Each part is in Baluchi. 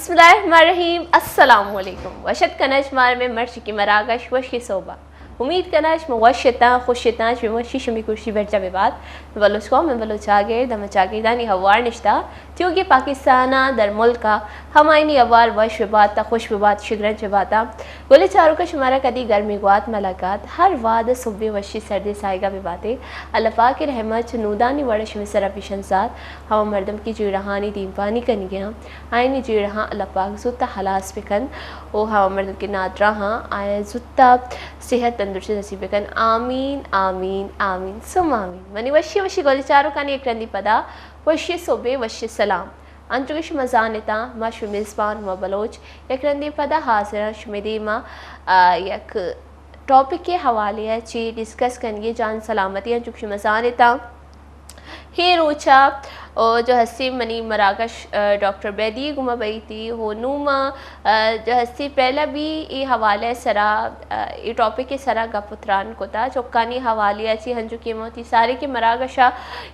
بسم اللہ الرحمن الرحیم۔ السلام علیکم۔ وش اتک کناں شمارا مئے مرچیگیں مراگش وشی سہبا۔ امید کناں شما وش اتاں، خوش اتاں، شمئے وشی شمئے کرشی برجا ببات۔ بلوچ قوم، مئے بلوچ چاگرد، ہمے چاگردانی ہوار نشتہ، تیوگیں پاکستان ءَ، در ملک ءَ، ہمایانی ہوار وش ببات، خوش ببات، شگرنچ ببات۔ گلیں چاروکاں، شمارا کدی گرمیں گوات مہ لگات، ہر وہد ءَ سہبیں وشی سردیں ساہگا بباتے۔ اللہ پاک ءِ رحمت چو نودانی وڑا شمئے سرا بشنزات۔ ہما مردم کہ جیڑہانی دیمپانی کنگی آں، آیانی جیڑہاں اللہ پاک زوت ءَ ہلاس بکن، و ہما مردم کہ نادراہ آں، آیاں زوت ءَ صحت تندرستی نصیب بکن۔ آمین، آمین، آمین، ثم آمین۔ منی وشی وشی گلیں چاروکانی یک رندی پدا وشی سہبے، وشی سلام۔ انچو کہ شما زانتاں، ما شمئے میزبان ہما بلوچ یک رندی پدا حاضراں شمئے دیما، آ، یک ٹاپک ءِ حوالے ءَ چی ڈسکس کنگی، جان سلامتی۔ انچو کہ شما زانتاں، ہے روچا او جو ہستی منی مراگش، آ، ڈاکٹر بیدی گوما بیتی، ہو نوں ما، آ، جو ہستی پہلا بھی اے حوالے سرا، آ، اے ٹاپک ءِ سرا گپ و تران کتا۔ چکانی حوالے ءَ چی، ہنچو کہ ما وتی ساری کہ مراگشا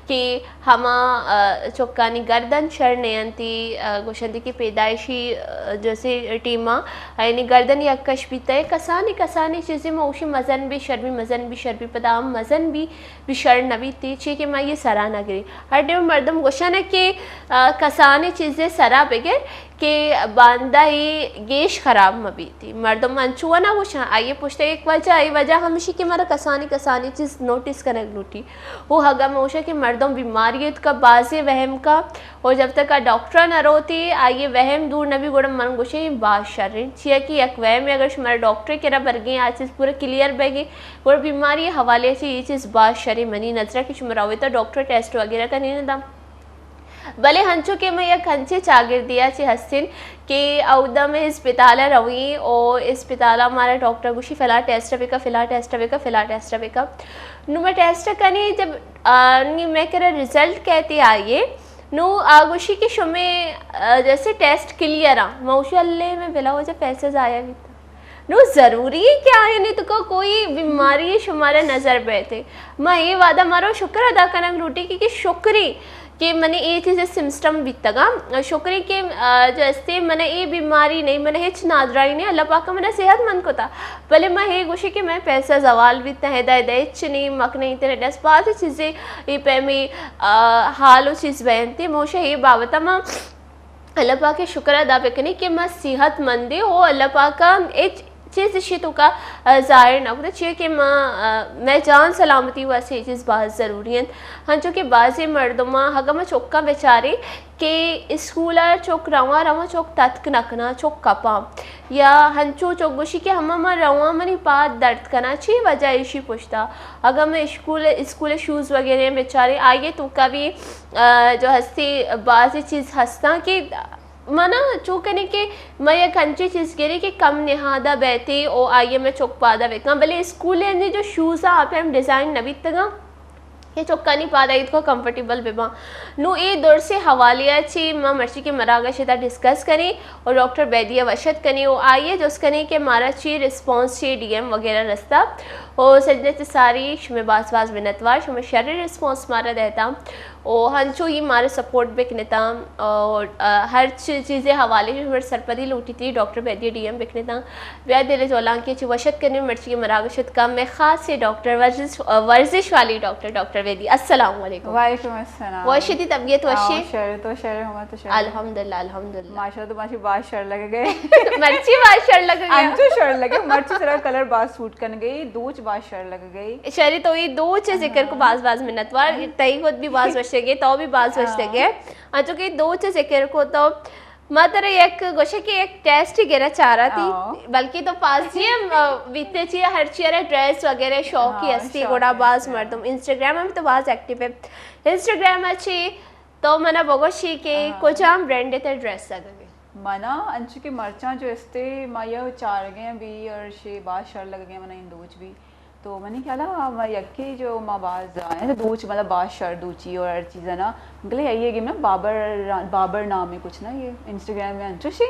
کہ ہما، آ، چکانی گردن شر نہ انتی، آ، گوشنتی کہ پیدائشی، آ، جیسے ٹیما، آ، یعنی گردن یکش بیتہ، کسانی کسانی چیزی ما اوشی مزن بی شر بی، مزن بی شر بی، پدا ہم مزن بی، بی شر نہ بیتی، چی کہ ما یہ سرا نہ گری۔ ہر ٹیم مردم گوشن کہ، آ، کسانی چیزے سرا بگر کہ باندا ہی گیش خراب مہ بیتی۔ مردم انچو نہ گوشن، آئی پشت یک وجہ، آئی وجہ ہمشی کہ مارا کسانی کسانی چیز نوٹس کنگ لوٹی۔ و اگاں ما گوشاں کہ مردم بیماری اتکا، بازیں وہم کا، و جب تک آ ڈاکٹر نہ روتی، آئی وہم دور نہ بی، گڑا من گوشیں باز شریں۔ چیا کہ یک وہمے اگر شمارا ڈاکٹر کرا برگیں، آ چیز پورا کلیئر بیگیں، گڑا بیماری حوالے سے یہ چیز باز شریں۔ منی نظرہ کہ شما رویتا ڈاکٹر ٹیسٹ وغیرہ کنین دا۔ بلے ہنچو کہ من یک ہنچیں چاگردے ءَ چہ ہستیں کہ اودا مئے اسپتال ءَ رویں و اسپتال ءَ مارا ڈاکٹر گوشی فلاں ٹیسٹ بکا، فلاں ٹیسٹ بکا، فلاں ٹیسٹ بکا۔ نوں مئے ٹیسٹ کنی جب، آ، نی مئے کرا رزلٹ کہتے آئیے، نوں آ گوشی کہ شمے، آ، جیسے ٹیسٹ کلیئر آں۔ ما گوشی اللہ مئے بلا وجہ پیسہ ضائع بیتا۔ نوں ضروری ہے کہ آیانی توکا کوئی بیماری شمارا نظر بیتے۔ ما اے وہدا مارو شکر ادا کنگ لوٹی کہ، کہ شکری کہ منی اے چیز سمسٹم بیتگا۔ شکری کہ، آ، جو استے من اے بیماری نہیں، من ہچ نادرائی نہیں، اللہ پاک من صحت مند کتا۔ بلے ما اے گوشی کہ مئے پیسہ زوال بیتا، ہدا ہدا ہچ نہیں، مک نہیں تیرے دس بازی چیزیں اے پیمی، آ، حال و چیز بیانتے۔ موشہ اے بابتا ما اللہ پاک ءِ شکر ادا بکنی کہ ما صحت مندیں و اللہ پاک ءَ ہچ چیز اشی توکا، آ، ظاہر نہ کتا، چیا کہ ما، آ، مئے جان سلامتی واسطے اے چیز باز ضروری انت۔ ہنچو کہ بازیں مردماں اگاں ما چکاں بچاریں کہ اسکول ءَ چک رواں رواں چک تتک نہ کناں، چک کپاں۔ یا ہنچو چک گوشی کہ ہما ما رواں منی پاد درد کناں، چی وجہ ایشی پشتا؟ اگاں مئے اسکول، اسکول شوز وغیرہ بچاریں، آئی توکا بھی، آ، جو ہستی بازی چیز ہستاں کہ منا چو کنے کہ مئے یک انچیں چیز گرے کہ کم نہادا بیتے او آئی مئے چک پادا بکن، بلے اسکول ءِ اندی جو شوز آ، آ پیم ڈیزائن نہ بیتگاں کہ چکانی پادا ایتکو کمفرٹیبل بباں۔ نوں اے درسیں حوالے ءَ چی ما مرچی کہ مراگش ادا ڈسکس کنیں اور ڈاکٹر بیدی ءَ وش اتک کنیں و آئی ءَ جست کنیں کہ مارا چی ریسپانس، چی ڈی ایم وغیرہ رستا۔ و سجنے چہ ساری شمئے باز باز منتوار، شما شریں ریسپانس مارا دہتا و ہنچو ہی مارا سپورٹ بکنتا اور، آ، ہر چی-، چیزے حوالے شمئے سرپدی لوٹیتی ڈاکٹر بیدی ڈی ایم بکنتا۔ بیا دل جولانکی چی وش اتک کنیں مرچی مراگش اتکا مئے خاص ڈاکٹر ورزش، آ، ورزش والی ڈاکٹر، ڈاکٹر بیدی۔ السلام علیکم۔ وعلیکم السلام۔ وش اتیں، طبیعت وش ایں؟ آؤ، شر، تو شر، ہما تو شر۔ الحمدللہ، الحمدللہ۔ ماشاءاللہ، تو ماشی باز شر لگے گئے۔ مرچی باز شر لگے گئے۔ انچو شر لگے، مرچی سرا کلر باز سوٹ کن گئی، دوچ باز شر لگے گئی۔ شری تو یہ دوچ ذکر کو باز باز منتوار، تئی خود بھی باز وشتگے، تو بھی باز وشتگے۔ انچو کہ دوچ ذکر کو تو ما ترا یک گوشے کہ یک ٹیسٹ گرا چارا تھی، بلکہ تو پاس چی ہم، آ، بیتے چی ہر چی ارے ڈریس وغیرہ شوقی ہستی، گڑا باز مردم انسٹاگرام ہم تو باز ایکٹیو ہے۔ انسٹاگرام اچھی تو منا بگوشی کہ کجام برانڈ تے ڈریس لگے؟ منا انچو کہ مرچاں جو استے ما یہ چارگیں بھی اور شے باز شر لگے منا ان دوچ بھی۔ تو منی خیال ءَ ما یکے جو ما باز آئیں دوچ، مطلب باز شر دوچی اور ہر چیز ہے نا، گلے آئیے گیم نا، بابر، بابر نام ہے کچھ نا، یہ انسٹاگرام میں انچوشی۔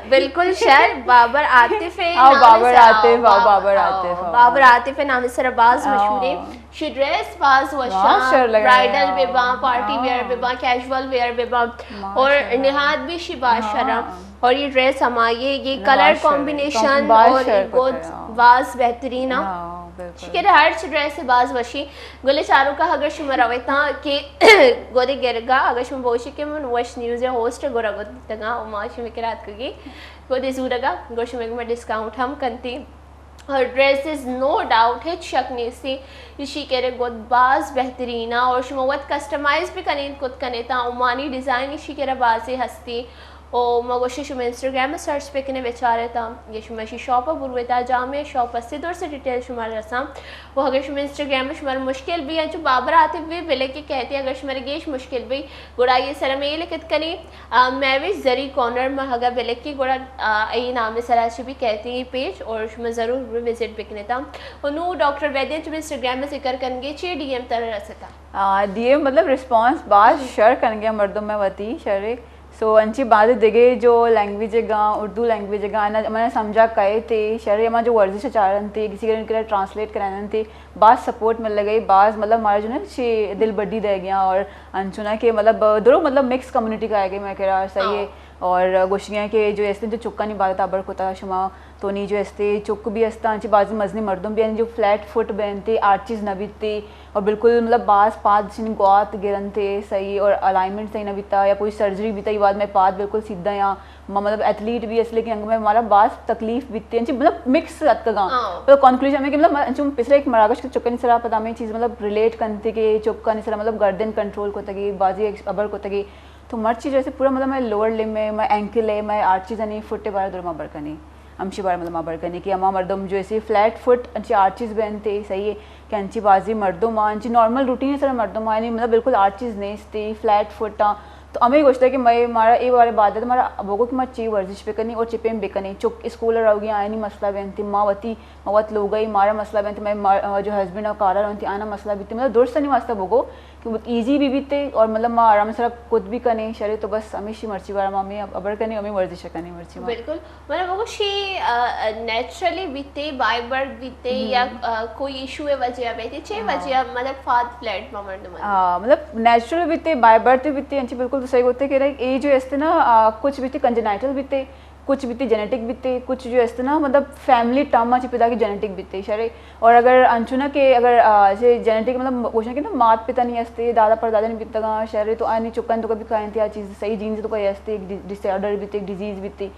بالکل شر، بابر عاطف ہے آؤ، نام بابر سر، آؤ، عاطف، آؤ، بابر، بابر آؤ، عاطف، آؤ۔ بابر عاطف ہے نام سر، باز آؤ۔ مشہور ہے۔ شی ڈریس باز وشاں، شر لگا برائیڈل رہا۔ بے باں، پارٹی ویئر بے باں، کیژول ویئر بے باں، اور نہاد بھی شی باز شرم۔ اور یہ ڈریس ہمائی ہے، یہ کلر کمبینیشن اور یہ گود باز بہترین ہے۔ شکر ہر چی ڈریس باز وشی۔ گلے چاروکا اگر شما رویتاں کہ گودے گرگا، اگر شما بوشی کہ من وش نیوز ہوسٹ گورا گوتگاں، و ما شما کرات کگی گودے زورگا، گو شما میں ڈسکاؤنٹ ہم کنتی۔ اور ڈریسز نو ڈاؤٹ ہچ شک نیستی، ایشی کرے گود باز بہترین ہے اور شما وت کسٹمائز بھی کنیت کت کنیت، عمانی ڈیزائن ایشی کرے بازی ہستی۔ او ما گوشی شما انسٹاگرام سرچ بکنے بچارے تا، یہ شما شی شاپ بروے تا، جامع شاپ سے دور سے ڈیٹیل شما رساں۔ وہ اگر شما انسٹاگرام شما مشکل بھی ہے، جو بابر آتے بھی بلے کہ کہتے اگر شما گیش مشکل بھی، گڑا یہ سر میل کت کنی۔ آ، میوش زری کارنر ما اگا بلکی گڑا، آ، ای نام سرا چی بھی کہتی ہیں پیج اور شما ضرور وزٹ بکنیتا۔ و نو ڈاکٹر ویدین چی انسٹاگرام میں ذکر کنگے چی ڈی ایم تر رستا؟ آ، ڈی ایم مطلب رسپانس باز شر کنگے مردم میں وتی شر۔ سو انچی بعد دگے جو لینگویج گا، اردو لینگویج گا، انا میں سمجھا کہے تے شر، اما جو ورزش چارن تے، کسی کے ٹرانسلیٹ کرانن تے، باز سپورٹ مل گئی، باز مطلب ہمارا جو نا چی دل بڈی دے گیا اور انچونا کہ مطلب درو مطلب مکس کمیونٹی کا ہے کہ میں کرا صحیح ہے۔ اور گوشگیاں کہ جو استے جو چکانی بارے تابر کتا شما تو نی جو استے چک بھی استا، انچی بازی مزنی مردم بھی ہیں جو فلیٹ فٹ بہنتے، آرچیز نہ بیتے اور بالکل مطلب باز پاد شنی گوات گرنتے صحیح اور الائنمنٹ صحیح نہ بیتا یا کوئی سرجری بیتا، یہ بعد میں پاد بالکل سیدھا یا ما مطلب ایتھلیٹ بھی اس، لیکن انگا میں ہمارا باز تکلیف بیتی، انچی مطلب مکس اتکگاں۔ ہاں۔ تو کنکلوژن میں کہ مطلب انچو پچھلے ایک مراگش کے چکانی سرا پدا میں چیز مطلب ریلیٹ کنتے کہ چکانی سرا مطلب گردن کنٹرول کتگی، بازی ایک ابر کتگی۔ تو مرچی جیسے پورا مطلب میں لوور لمب ہے، میں اینکل ہے، میں آرچیز انی فٹ ہے بارے درما بر کنی۔ ہمشی بارے مطلب ما بر کنی کہ ہما مردم جو ایسے فلیٹ فٹ انچی آرچیز بہنتے صحیح ہے کہ انچی بازی مردم آ، انچی نارمل روٹین سر مردم آ، یعنی مطلب بالکل آرچیز نیستی، فلیٹ فٹ آ۔ تو ہمیں گوشتا کہ میں مارا اے بارے بعد ہے تو مارا بوگو کہ ما چی ورزش بکنی اور چی پیم بکنی۔ چک اسکول روگی آئینی مسئلہ بنتی، ما وتی، ما وت لوگئی مارا مسئلہ بنتی، میں مار-، جو ہسبینڈ اور کارا رونتی آنا مسئلہ بیتی، مطلب درست نہیں واسطہ بوگو کہ ایزی بھی بیتے اور مطلب ما آرام سرا کت بھی کنے شرے۔ تو بس ہمیشی مرچی بارا ما ہمیں ابر کنے، ہمیں ورزش کنے مرچی ما۔ بالکل۔ مطلب وہ شی، آ، نیچرلی بیتے، بائی برتھ بیتے یا، آ، کوئی ایشو ہے وجہ بیتے، چے وجہ مطلب فاد فلیٹ ما مردم؟ آ، مطلب نیچرل بیتے، بائی برتھ بیتے، انچی بالکل تو صحیح ہوتے کہ اے جو استے نا، آ، کچھ بیتے کنجنائٹل بیتے، کچھ بیتے جینیٹک بیتے، کچھ جو استے نا مطلب فیملی ٹرما چی پیدا کی جینیٹک بیتے شرے۔ اور اگر انچونا کہ اگر، آ، جے جینیٹک مطلب گوشن کہ نا مات پتا نہیں استے، دادا پر دادا نہیں بیتگا شرے، تو آنی چکن تو کبھی کھائیں تھے آ چیز صحیح جینز تو کوئی استے، ایک ڈی-، ڈس آرڈر بیتے، ایک ڈیزیز بیتے۔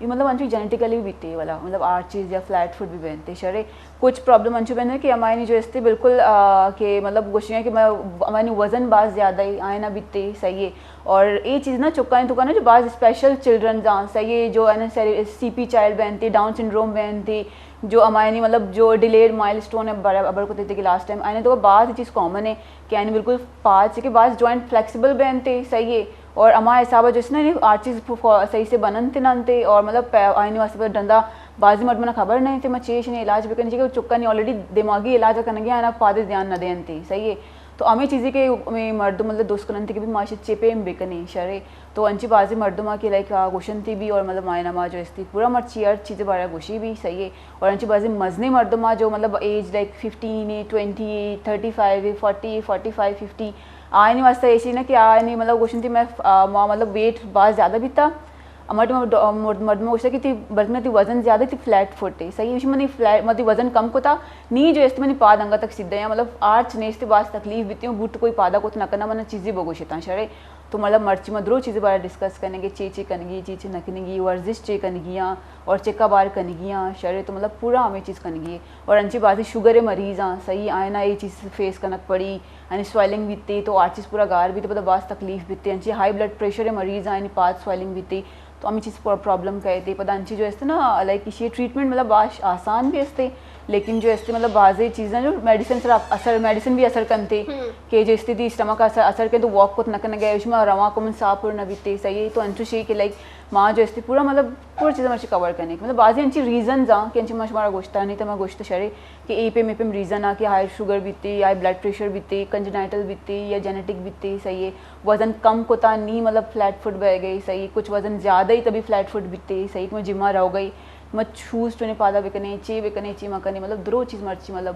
یہ مطلب انچو جینیٹیکلی بھی بیتے والا، مطلب آرچیز یا فلیٹ فٹ بھی بنتے شرے۔ کچھ پرابلم انچو بنتے کہ ہماری جو استے بالکل، آ، کہ مطلب گوشیاں کہ میں، ہماری وزن باز زیادہ ہی آئے نہ بیتے صحیح ہے۔ اور یہ چیز نا چکا ہیں تو کہنا جو باز اسپیشل چلڈرن جان صحیح ہے، جو ہے نا سی پی چائلڈ بنتے، ڈاؤن سنڈروم بنتے، جو ہماری مطلب جو ڈیلیڈ مائل اسٹون ہے، برابر کو دیتے کہ لاسٹ ٹائم آئے نا تو باز یہ چیز کامن ہے۔ کہ یعنی بالکل پاس کہ باز جوائنٹ فلیکسیبل بنتے صحیح ہے۔ اور ہما حساب جس نے آرچیز صحیح سے بننتے ننتے اور مطلب آئینی واسطے پر ڈندا بازی مردمنا خبر نہیں تھے، میں چیش نے علاج بکن چاہیے، چکا نہیں آلریڈی دماغی علاج کرنے گیا نا، پادے دھیان نہ دینتے صحیح ہے۔ تو ہمیں چیزیں کہ ہمیں مردم مطلب دوست کرنتے کہ بھی ماشی چپے ہم بکنے شرے۔ تو انچی بازی مردم آ کہ لائک گوشنتی بھی اور مطلب مائنا ما جو استی پورا مرچی ہر چیز بارے گوشی بھی صحیح ہے۔ اور انچی بازی مزنی مردم آ جو مطلب ایج لائک ففٹین ہے، ٹوینٹی ہے، تھرٹی فائیو ہے، فورٹی ہے، فورٹی فائیو، ففٹی، آئینی واسطہ ایسی نہ کہ آئینی مطلب گوشنتی میں، آ، ما مطلب ویٹ باز زیادہ بیتا۔ ہمارے ٹائم ڈا-، مرد-، مردم گوشتا کہ تی بلکہ تی وزن زیادہ تی فلیٹ فٹ ہے۔ صحیح ہے، منی فلیٹ، متی وزن کم کتا، نی جو استی منی پاد انگا تک سیدھا یا مطلب آرچ نیستی باز تکلیف بیتی ہوں، بوٹ کوئی پادا کت نہ کنا، من چیزی بگوشتا شرے۔ تو مطلب مرچی ما درو چیزیں بارے ڈسکس کنگے، چے چے کنگی، چے چے نہ کنگی، ورزش چے کنگی آں اور چکا بار کنگی آں شرے۔ تو مطلب پورا ہمیں چیز کنگی ہے۔ اور انچی بازی شوگر مریض آں صحیح، آئینا یہ چیز فیس کنک پڑی، یعنی سویلنگ بیتے تو آ چیز پورا گار بیتے، پتہ باز تکلیف بیتے۔ انچی ہائی بلڈ پریشر مریض آں، یعنی پاد سویلنگ بیتے تو ہمیں چیز پورا پرابلم کہتے۔ پتہ انچی جو استے نا لائک اسی ٹریٹمنٹ مطلب باز آسان بھی استے، لیکن جو استے مطلب بازیں چیزاں جو میڈیسن سرا اثر، میڈیسن بھی اثر کنتے کہ جو استے دی اسٹمک اثر، اثر کن تو واک کت نہ کنگے، شما رواں کمن ساہ پر نہ بیتے، صحیح ہے۔ تو انچو شی کہ لائک ما جو استے پورا مطلب پورا چیزاں مرچی کور کرنے، مطلب بازیں انچی ریزنز آں کہ انچی ما شمارا گوشتا نہیں تو ما گوشت شرے کہ اے پیم اے پیم ریزن آ کہ ہائی شوگر بیتے یا بلڈ پریشر بیتے، کنجنائٹل بیتے یا جینیٹک بیتے، صحیح ہے۔ وزن کم کتا نی مطلب فلیٹ فٹ بہ گئی، صحیح، کچھ وزن زیادہ ہی تبھی فلیٹ فٹ بیتے، صحیح، کہ میں جما رہو گئی، میں شوز چونے پادا بکنے، چی بکنے، چی مکنے، مطلب درو چیز مرچی مطلب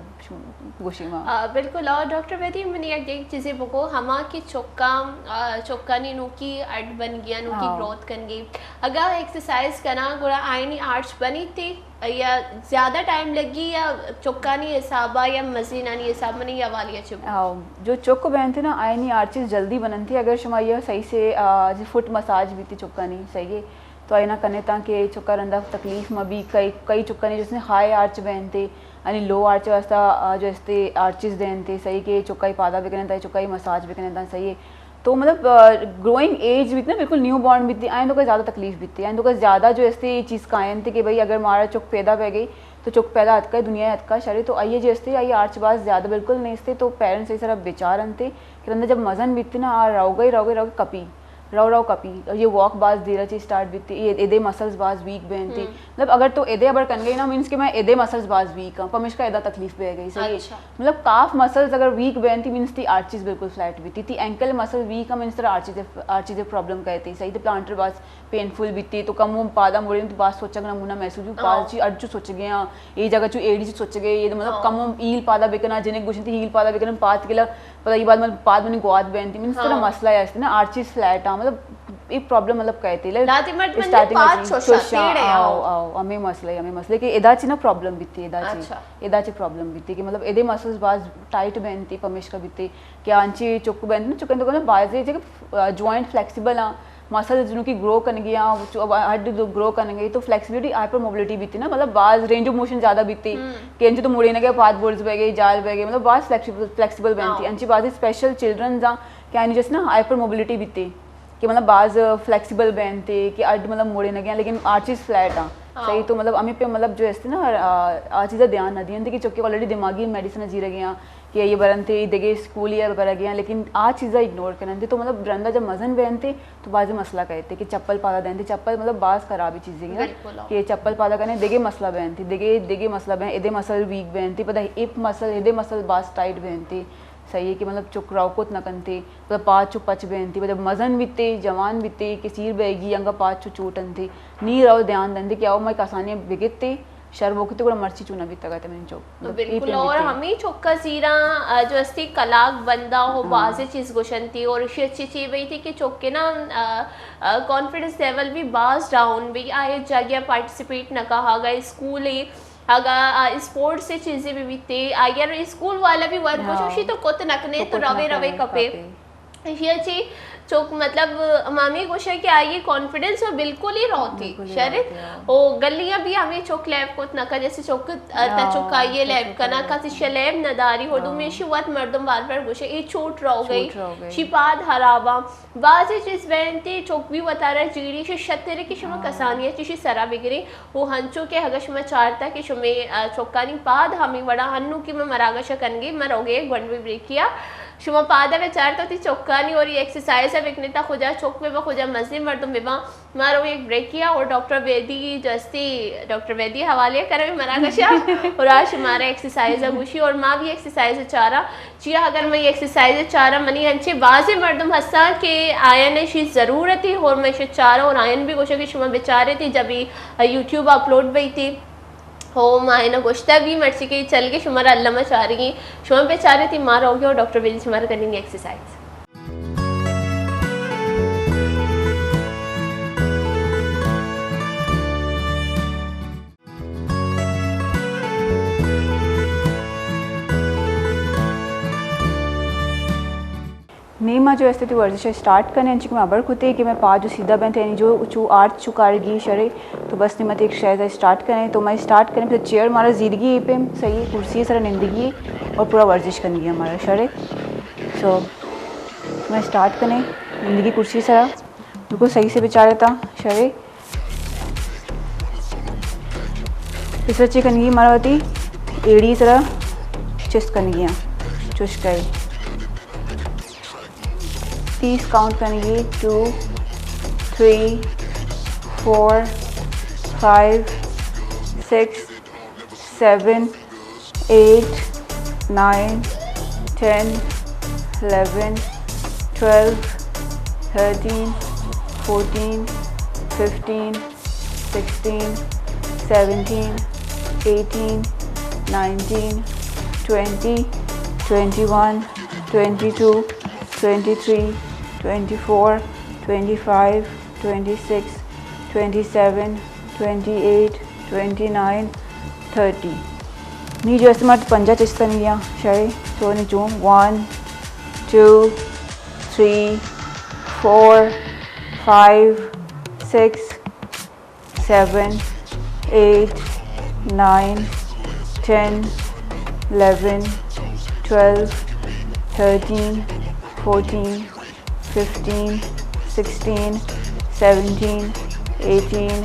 گوشی ما۔ آ، بالکل۔ اور ڈاکٹر ویدی، من یک دیگہ چیزے بگو، ہما کہ چکاں، آ، چکانی نوکی اڈ بن گیا، نوکی ہاں۔ گروتھ کن گئی، اگا ایکسرسائز کنا گڑا آئینی آرچ بنی تے یا زیادہ ٹائم لگی یا چکانی حسابا یا مزینانی حساب، منی حوالی چ بگو۔ ہاں، جو چک بینتے نا آئینی آرچز جلدی بننتے اگر شما یہ صحیح سے، آ، جی فٹ مساج بیتی چکانی، صحیح ہے۔ تو آئی نا کنے تاں کہ چکا رندا تکلیف مہ بی، کئی، کئی چکانی جس نے ہائی آرچ بینتے، یعنی لو آرچ واسطہ، آ، جو استے آرچز دینتے، صحیح کہ چکائی پادا بکنے تاں، چکائی مساج بکنے تاں، صحیح ہے۔ تو مطلب، آ، گروئنگ ایج بیت نا، بالکل نیو بورن بیت، آئیں تو کوئی زیادہ تکلیف بیت، آئیں تو کوئی زیادہ جو استے یہ چیز کائنتے کہ بھئی اگر مارا چک پیدا بہ گئی تو چک پیدا اتکا دنیا اتکا شرے، تو آئیے جو استے آئی آرچ باز زیادہ بالکل نہیں استے، تو پیرنٹس اس طرح بیچار انتے کہ رندا جب مزن بیت نا، آ رو گئی، رو گئی، رو گئی کپی۔ رو رو کپی، اور یہ واک باز دیرا چی سٹارٹ بیتی، یہ ادے مسلز باز ویک بینتی۔ مطلب اگر تو ادے ابر کن گئی نا، مینس کہ میں ادے مسلز باز ویک ہاں، پمیشکا ادا تکلیف بہ گئی، صحیح ہے۔ اچھا۔ مطلب کاف مسلز اگر ویک بینتی، مینس تی آرچیز بالکل فلیٹ بیتی، تی اینکل مسل ویک ہم، مینس ترا آرچیز، آرچیز پرابلم کہتی، صحیح، تی پلانٹر باز پینفل بیتی، تو کم وہ پادا مڑے تو باز سوچگ نمونہ محسوس بھی، باز چی اڈ چو سوچ گیا، یہ جگہ چو ایڑی چو سوچ گئے، یہ مطلب کم ہم ہیل پادا بکنا، جنک گوشنتی ہیل پادا بکنا، پات کلا پدا یہ بعد من پاد منی گوات بینتی، من اس طرح مسئلہ ہے، اس طرح آرچیز فلیٹ آ، مطلب ایک پرابلم مطلب کہتے لے، لاتی مرد من اسٹارٹنگ پاد چوشا، چوشا، تیڑے آؤ، آؤ۔ آؤ، ہمیں مسئلہ ہے، ہمیں مسئلہ کہ ادا چی نا پرابلم بیتی، ادا چی، اچھا۔ ادا چی پرابلم بیتی کہ مطلب ادے مسلز باز ٹائٹ بینتی، پمیشکا بیتی کہ آنچی چک بینتی نا، چکن تو کنا بازی جگہ جوائنٹ فلیکسیبل آ، مسلز جنوں کی گرو کنگی آ، چو اب ہڈ دو گرو کنگی تو فلیکسیبلٹی، ہائپر موبلٹی بیتی نا، مطلب باز رینج آف موشن زیادہ بیتی کہ انچو تو مڑینگے پاد برز بہ گئی، جال بہ گئی، مطلب باز فلیکسیبل، فلیکسیبل بینتی۔ انچی بازی اسپیشل چلڈرنز آ کہ آنی جس نا ہائپر موبلٹی بیتی کہ مطلب باز فلیکسیبل بینتی کہ ہڈ مطلب مڑینگے لیکن آرچیز فلیٹ آ۔ صحیح، تو مطلب ہمیں پہ مطلب جو استے نا، آ، آ چیزا دھیان نہ دیئنتے کہ چکے آلریڈی دماغی میڈیسن زیرگے آ، کہ یہ برنتے، دگے اسکول یا برگے آ، لیکن آ چیزا اگنور کننتے۔ تو مطلب رندا جب مزن بینتے تو بازی مسئلہ کہتے کہ چپل پادا دینتے، چپل مطلب باز خرابی چیزیں نا، بالکل، ہاں۔ کہ چپل پادا کنے دگے مسئلہ بینتے، دگے، دگے مسئلہ بین، ادے مسل ویک بینتے، پدا ہپ مسل، ادے مسل باز ٹائٹ بینتے۔ صحیح ہے کہ مطلب چک راو کت نہ کنتے، پدا پاچ و پچ بینتے، پدا مزن بیتے، جوان بیتے کہ سیر بیگی انگا پاچ و چوٹ انتے، نی راو دھیان دنتے کہ آو مئے کسانی بگتے، شر بوکتے گڑا مرچی چونا بیتگ ات منی چک۔ مطلب، اے بالکل، پیم اور بیتے۔ ہمیں چکا زیراں، آ، جو استی کلاک بندہ ہو، ہاں۔ بازی چیز گوشنتی اور اشی اچھی چی بیتی کہ چکے نا، آ، آ، کانفیڈنس لیول بھی باز ڈاؤن بھی، آئے جاگیا پارٹیسپیٹ نہ کہا گئے، اسکول ہی اگا، آ، اسپورٹس سے چیزیں بھی بیتے، آ، اگر اسکول والا بھی ورک ہاں۔ گوشی تو کت نکنے تو تو کت روے نکنے، روے کپے۔ کپے۔ ایشی ء چی چک مطلب مامی گوشے کہ آئی کانفیڈنس و بالکل ہی روتی۔ بالکل ہی شرط روتی، ہاں۔ او گلیاں بھی ہمیں چک لیب کت نہ کر، جیسے چک، آ، تا ہاں، چک آئیے تو لیب چک کنا، آئیے کسی شے لیب نہ داری، ہو ہاں۔ دومی شی وت مردم بار بار گوشے، اے چوٹ رو گئی، چوٹ رو گئی۔ شی پاد حراباں۔ بازی چیز بینتی چک بھی وتارا جیڑی شی شترے کہ شما ہاں۔ کسانی چیشی سرا بگری۔ او ہنچو کہ اگہ شما چارتا کہ شمے، آ، چکانی پاد ہمیں وڑا ہنو کہ من مراگش کنگی، من روگے گونڈوی بریکیا۔ شما پادا بچارتا تی چکانی اور یہ ایکسرسائز بکنی تا خجا چک ببا، خجا مزنی مردم ببا۔ ما رو ایک بریکیا اور ڈاکٹر ویدی جو استی، ڈاکٹر ویدی حوالے کرے مراگشا اور آ شمارا ایکسرسائز گوشی اور ما بھی ایکسرسائز چارا۔ چیا اگر من ایکسرسائز چارا، منی انچے بازیں مردم ہستاں کہ آیان شی ضرورت ہے اور من شی چارا اور آیان بھی گوشا کہ شما بچارے تی جبی یوٹیوب اپلوڈ بیتی۔ ہو ما اینا گوشتا بھی مرچی کہ چل گے شمارا اللہ ما چارگی، شما بچارے تی ما روگے اور ڈاکٹر بیدی شمارا کننگے ایکسرسائز۔ نی ما جو استے تی ورزش اسٹارٹ کنے، انچو کہ میں ابر کتے کہ میں پا جو سیدھا بینتے، یعنی جو چو آرچ چو کارگی شرے، تو بس نی ما تی ایکسرسائز اسٹارٹ کنے، تو میں اسٹارٹ کنے، پھر چیئر مارا زیرگی پہ صحیح، کرسی سر نندگی اور پورا ورزش کنگی ہمارا شرے۔ سو، میں اسٹارٹ کنے، نندگی کرسی سرا، بالکل صحیح سے بچارے تا شرے۔ اس وچ کنگی مارا وتی ایڑی سرا چست کنگی آں، چشکائی۔ تیس کاؤنٹ کنگی، two, three, four, five, six, seven, eight, nine, ten, eleven, twelve, thirteen, fourteen, fifteen, sixteen, seventeen, eighteen, nineteen, twenty, twenty one, twenty two, twenty three, twenty four, twenty five, twenty six, twenty seven, twenty eight, twenty nine, thirty. نی جو است مارا پنجاہ چست کنگی آں، شریں۔ سو نی چوں one, two, three, four, five, six, seven, eight, nine, ten, eleven, twelve, thirteen, fourteen, fifteen, sixteen, seventeen, eighteen,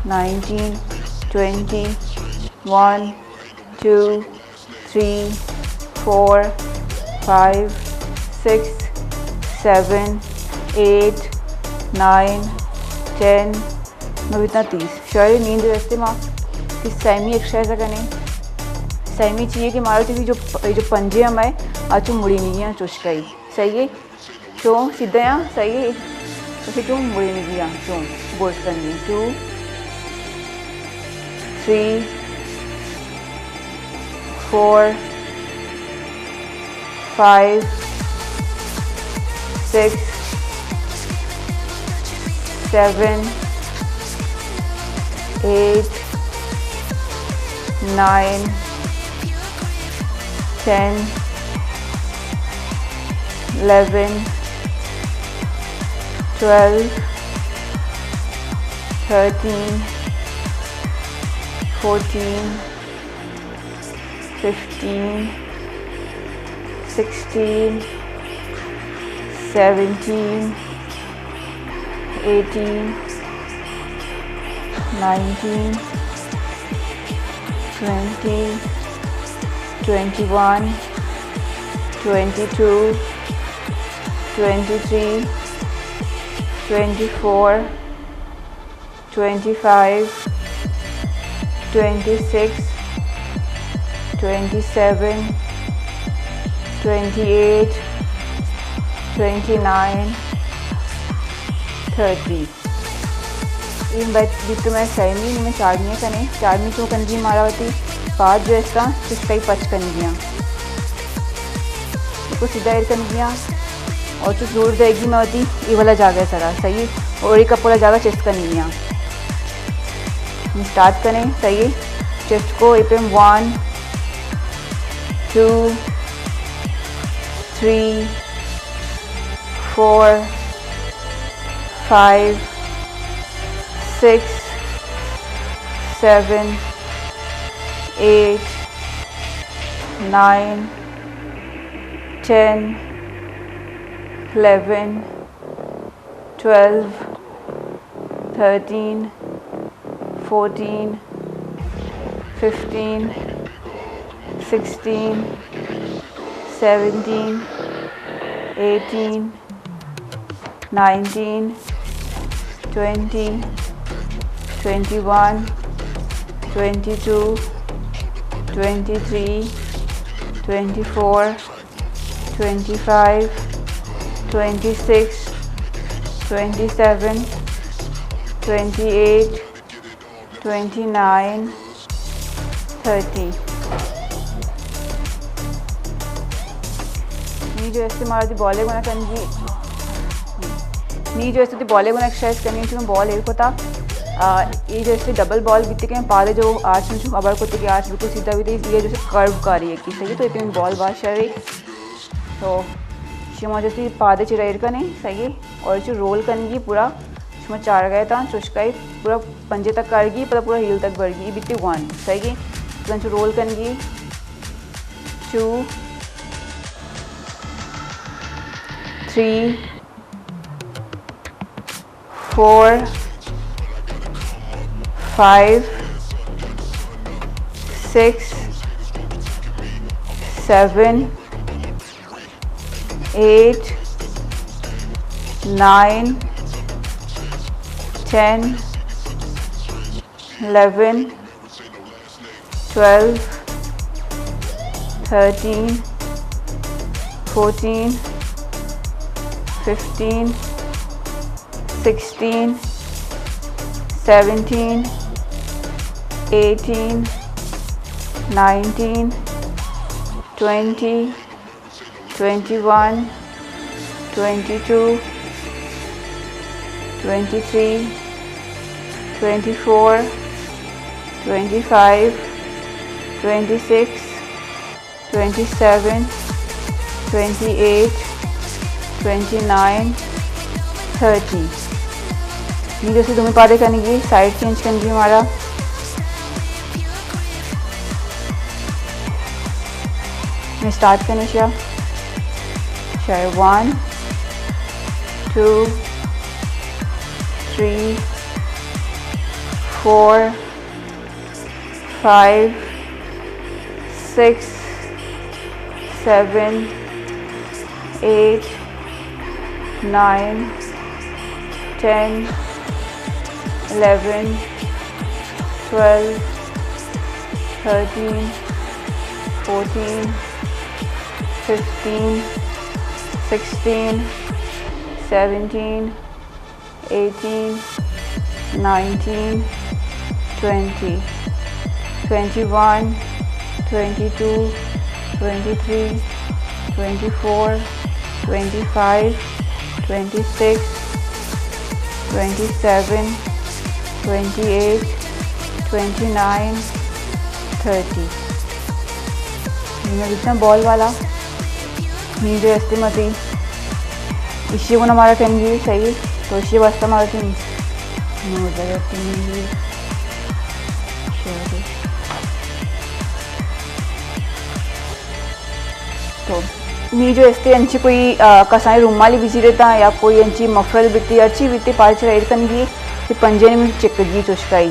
nineteen, twenty, one, two, three, four, five, six, seven, eight, nine, ten, نو بیتاں تیس۔ شریں۔ نی جو است ما کہ سیمی ایکسرسائز کنیں۔ سیمی چی اے کہ مارا وتی جو، جو پنجے ہم اے، آ چو مڑینگی آں چشکائی۔ صحیح اے؟ چوں سیدھا آں، صحیح اے؟ اسے چوں مڑینگی آں، چوں برز کنگی۔ Two, three, four, five, six, seven, eight, nine, ten, eleven, twelve, thirteen, fourteen, fifteen, sixteen, seventeen, eighteen, nineteen, twenty, twenty one, twenty two, twenty three, twenty four, twenty five, twenty six, twenty seven, twenty eight, twenty nine, thirty. اے بیت بیتو مئے سیمی، نی مئے چارمی کنیں۔ چارمی چو کنگی مارا وتی پاد جو استاں، چست کئی پچ کنگی آں۔ کو سیدھا ایر کنگی آں۔ اور چو زور دئیگی مئے وتی اے والا جاگہ سرا، صحیح اے؟ اور اے کپ والا جاگہ چست کنگی آں۔ ہم اسٹارٹ کنیں، صحیح اے؟ چست کو اے پہ one, two, three, four, five, six, seven, eight, nine, ten, eleven, twelve, thirteen, fourteen, fifteen, sixteen, seventeen, eighteen, nineteen, twenty, twenty one, twenty two, twenty three, twenty four, twenty five, twenty six, twenty seven, twenty eight, twenty nine, thirty. نی جو است مارا وتی بالے گونا کنگی، نی جو است وتی بالے گونا ایکسرسائز کنگی، چون بال ایر کتا، آ، اے جو است ڈبل بال بیتی کہ پادے جو آرچ چون ابر کتی کہ آرچ بالکل سیدھا بیتی، اے جو است کرو کاری ہے کہ صحیح اے؟ تو اے بال باز شر اے۔ تو شما جو است پادے چیرا ایر کنیں، صحیح اے؟ اور چو رول کنگی پورا، شما چارگا اتاں چشکائی پورا پنجے تک کارگی، پدا پورا ہیل تک برگی، اے بیتی ون، صحیح اے؟ پدا چو رول کنگی، two, three, four, five, six, seven, eight, nine, ten, eleven, twelve, thirteen, fourteen, fifteen, sixteen, seventeen, eighteen, nineteen, twenty, twenty one, twenty two, twenty three, twenty four, twenty five, twenty six, twenty seven, twenty eight, twenty nine, thirty. نی جیسے دومی پادے کنگی، سائیڈ چینج کنگی مارا۔ میں اسٹارٹ کرنے شیا۔ شاید one, two, three, four, five, six, seven, eight, nine, ten, eleven, twelve, thirteen, fourteen, fifteen, sixteen, seventeen, eighteen, nineteen, twenty, twenty one, twenty two, twenty three, twenty four, twenty five, twenty six, twenty seven, twenty eight, twenty nine, thirty. میں جتنا بال والا نی جو استے متی، ایشی گونا مارا کنگی، صحیح ہے۔ تو ایشی واسطہ مارا تین نو زیادہ تین تو نی جو استے انچی کوئی، آ، کسانی رومالی بزی رہتا یا کوئی انچی مفرل بیتی، ہرچی بیتی، پارے چرا ایر کنگی، کہ پنجے نے چکگی چوشکائی۔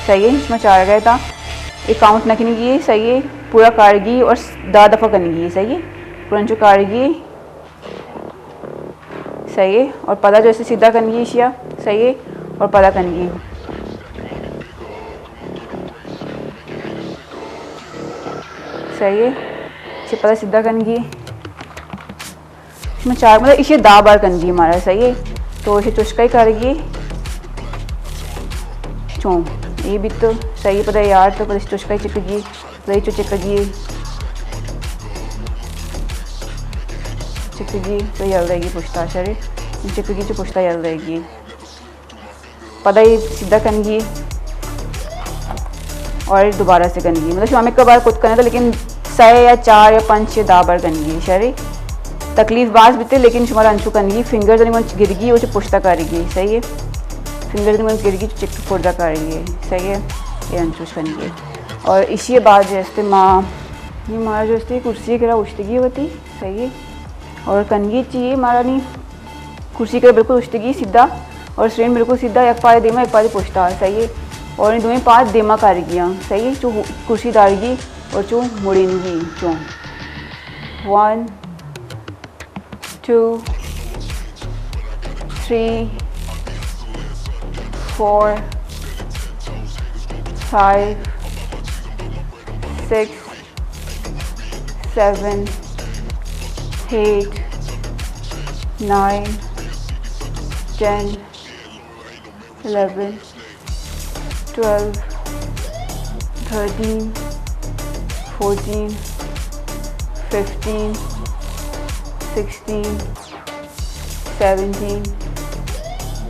صحیح ہے، اس میں چار گئے تھا۔ یہ کاؤنٹ نہ کنگی، صحیح ہے، پورا کارگی اور دہ دفعہ کنگی، صحیح ہے۔ پورا انچو کارگی، صحیح ہے، اور پدا جو اسے سیدھا کنگی ایشیا، صحیح ہے، اور پدا کنگی، صحیح ہے، اسے پدا سیدھا کنگی۔ میں چار، مطلب، ایشی دہ بار کنگی مارا، صحیح ہے۔ تو ایشی چوشکائی کرگی، چون، یہ بھی تو صحیح ہے، پدا یار تو پدا ایشی چوشکائی چکگی۔ رہی چو چکگی، چکگی تو یل رہے گی پشتا، شری چکگی چو پشتا یل رہے گی۔ پدا یہ سیدھا کنگی اور دوبارہ سے کنگی، مطلب شما ہمیں ایک بار کت کرنے تھا، لیکن سہ یا چار یا پنچ یا دہ بار کنگی، شری تکلیف باز بیتے، لیکن شما انچو کنگی، فنگرز نہیں من گرگی، وہ چو پشتا کرگی، صحیح ہے۔ فنگرز نہیں من گرگی، چو چک پردہ کرگی، صحیح ہے۔ یہ انچوش کنگی۔ اور ایشی بعد جو استے ما، یہ مارا جو استے کرسی کرا اشتگی ہوتی، صحیح ہے۔ اور کنگی چی مارا نی کرسی کرا بالکل اشتگی سیدھا، اور سرین بالکل سیدھا، یک پارے دیما، یک پارے پشتا، صحیح ہے۔ اور ان دوئیں پار دیما کارگی ہاں، صحیح ہے۔ چو کرسی دارگی اور چو مڑینگی، چو one, two, three, four, five, six, seven, eight, nine, ten, eleven, twelve, thirteen, fourteen, fifteen, sixteen, seventeen,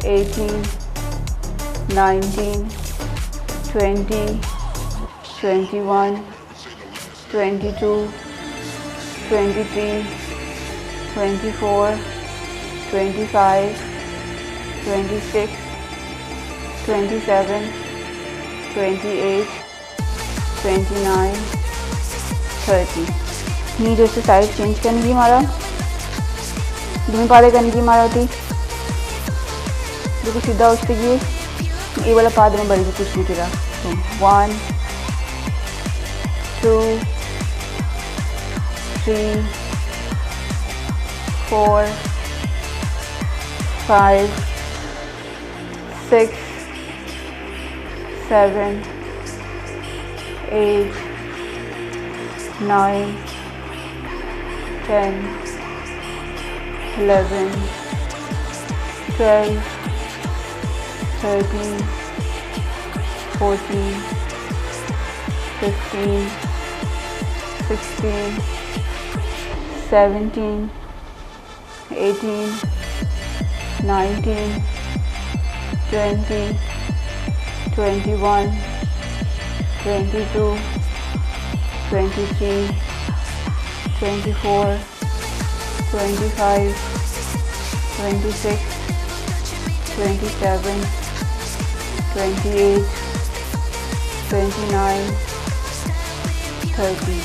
eighteen, nineteen, twenty, twenty one, twenty two, twenty three, twenty four, twenty five, twenty six, twenty seven, twenty eight, twenty nine, thirty. نی جو اسے سائیڈ چینج کنگی مارا، دومی پارے کنگی مارا ہوتی۔ بالکل سیدھا اشتگی، یہ والا پاد میں بری کرسی کرا۔ One, two, three, four, five, six, seven, eight, nine, ten, eleven, twelve, thirteen, fourteen, fifteen, sixteen, seventeen, eighteen, nineteen, twenty, twenty-one, twenty-two, twenty-three, twenty-four, twenty-five, twenty-six, twenty-seven, twenty-eight, twenty-nine, thirty.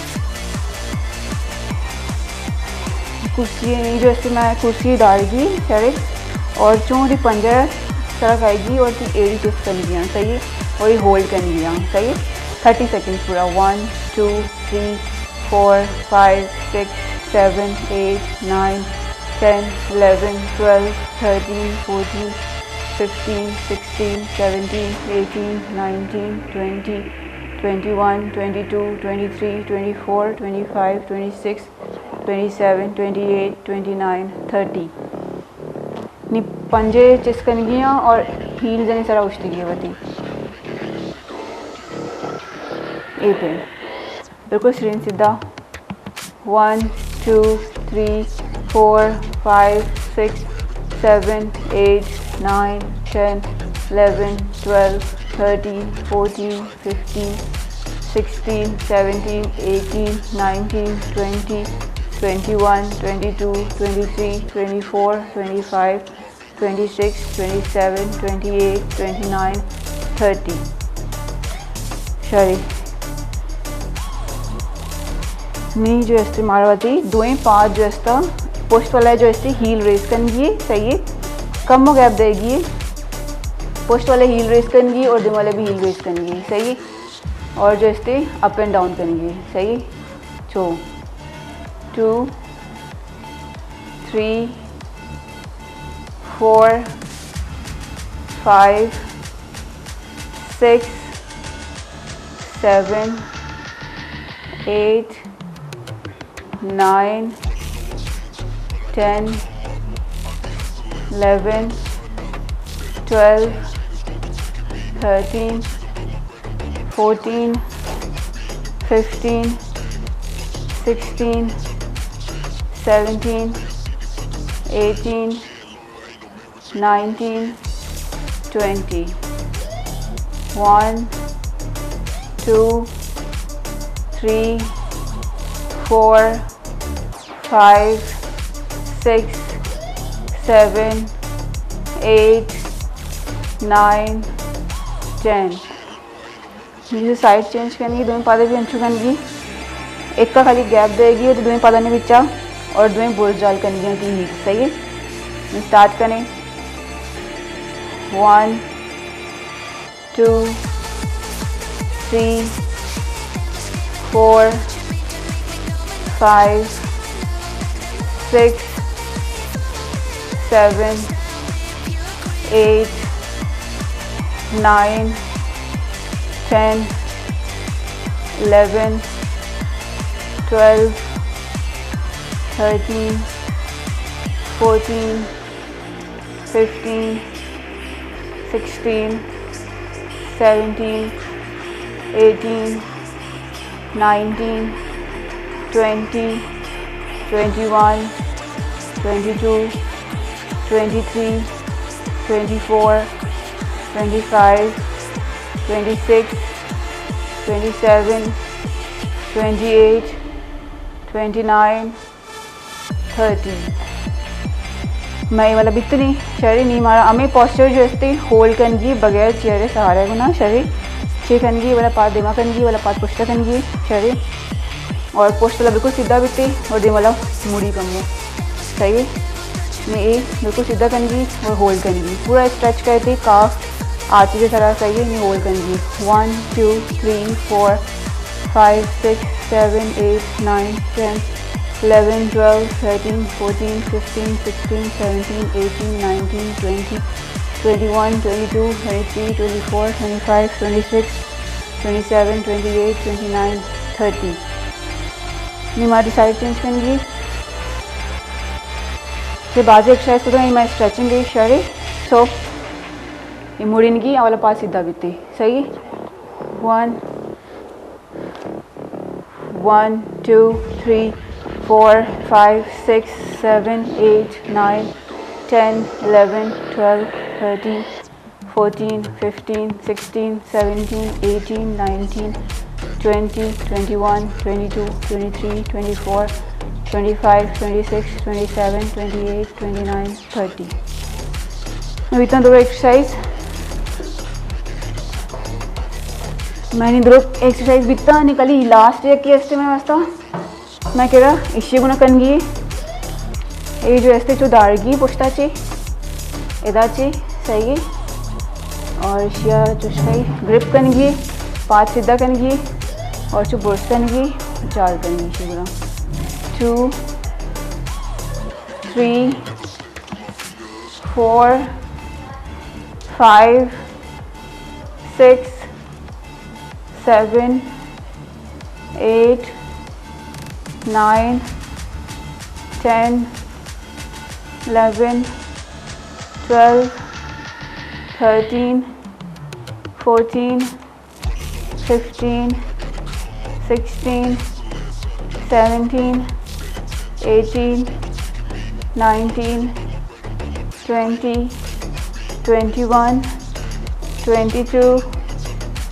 کرسی نہیں جو ایسے میں کرسی ڈال گی، شرے، اور چون دی پنجہ سرا کھائے گی اور تی ایڑی چست کرنی ہے، صحیح ہے، اور یہ ہولڈ کرنی ہے، صحیح ہے، تھرٹی سیکنڈ پورا، one, two, three, four, five, six, seven, eight, nine, ten, eleven, twelve, thirteen, fourteen, fifteen, sixteen, seventeen, eighteen, nineteen, twenty, twenty one, twenty two, twenty three, twenty four, twenty five, twenty six, twenty seven, twenty eight, twenty nine, thirty. نی پنجے چست کنگی ہیں اور ہیلز ہیں سرا اشتگی ہوتی۔ اے پہ بالکل سرین سیدھا۔ One, two, three, four, five, six, seven, eight, nine, ten, eleven, twelve, thirteen, fourteen, fifteen, sixteen, seventeen, eighteen, nineteen, twenty, twenty one, twenty two, twenty three, twenty four, twenty five, twenty six, twenty seven, twenty eight, twenty nine, thirty. شری۔ نی جو استی مارواتی دوئیں پاد جو استا، پشت والا جو استی ہیل ریز کنگی، صحیح ہے؟ کم و گیپ دے گی، پشت والے ہیل ریز کنگی اور دیم والے بھی ہیل ریز کنگی، صحیح ہے؟ اور جو استی اپ اینڈ ڈاؤن کنگی، صحیح ہے؟ چو، two, three, four, five, six, seven, eight, nine, ten, eleven, twelve, thirteen, fourteen, fifteen, sixteen, seventeen, eighteen, nineteen, twenty. One, two, three, four, five, six, seven, eight, nine, ten. جیسے سائیڈ چینج کنگی، دوئیں پادے بھی انچو کنگی، ایک کا خالی گیپ دے گی تو دوئیں پادانی بچا اور دوئیں برز جال کنگی ہیں تین ہی، صحیح ہے؟ اسٹارٹ کریں۔ One, two, three, four, five, six, seven, eight, nine, ten, eleven, twelve, thirteen, fourteen, fifteen, sixteen, seventeen, eighteen, nineteen, twenty, twenty one, twenty two, twenty three, twenty four, twenty five, twenty six, twenty seven, twenty eight, twenty nine, thirty. میں والا بیتنی شری نی مارا ہمیں پوسچر جو استے ہولڈ کنگی بغیر چیئر سہارے گنا شری چے کنگی والا پاد دیما کنگی والا پاد پشتا کنگی شری اور پشت والا بالکل سیدھا بیتے اور دیم والا مڑی کمو۔ صحیح ہے؟ میں اے بالکل سیدھا کنگی اور ہولڈ کنگی پورا اسٹریچ کرتے کاف آتی کے طرح صحیح ہے، میں ہولڈ کنگی۔ One, two, three, four, five, six, seven, eight, nine, ten, eleven, twelve, thirteen, fourteen, fifteen, sixteen, seventeen, eighteen, nineteen, twenty, twenty-one, twenty-two, twenty-three, twenty-four, twenty-five, twenty-six, twenty-seven, twenty-eight, twenty-nine, thirty. نی ما ڈیسائیڈ چینج کنگی. یہ بازی ایکسرسائز کو تو میں اسٹریچنگ گئی شاری. سو یہ مڑنگی اولا پاس سیدھا بیتی. صحیح. One, one, two, three, four, five, six, seven, eight, nine, ten, eleven, twelve, thirteen, fourteen, fifteen, sixteen, seventeen, eighteen, nineteen, twenty, twenty-one, twenty-two, twenty-three, twenty-four, twenty-five, twenty-six, twenty-seven, twenty-eight, twenty-nine, thirty. ابھی تو دو ایکسرسائز، میں نے دو ایکسرسائز بیتا نکلی، لاسٹ ایک کی استے میں واسطہ. میں کہہ رہا ایشی گنا کنگی، یہ جو استے چو دارگی پشتا چے، ادا چے، صحیح ہے. اور ایشیا چو صحیح گرپ کنگی، پاس سیدھا کنگی، اور چو برس کنگی، چار کنگی ایشی گنا. Two, three, four, five, six, seven, eight, nine, ten, eleven, twelve, thirteen, fourteen, fifteen, sixteen, seventeen, eighteen, nineteen, twenty, twenty-one, twenty-two,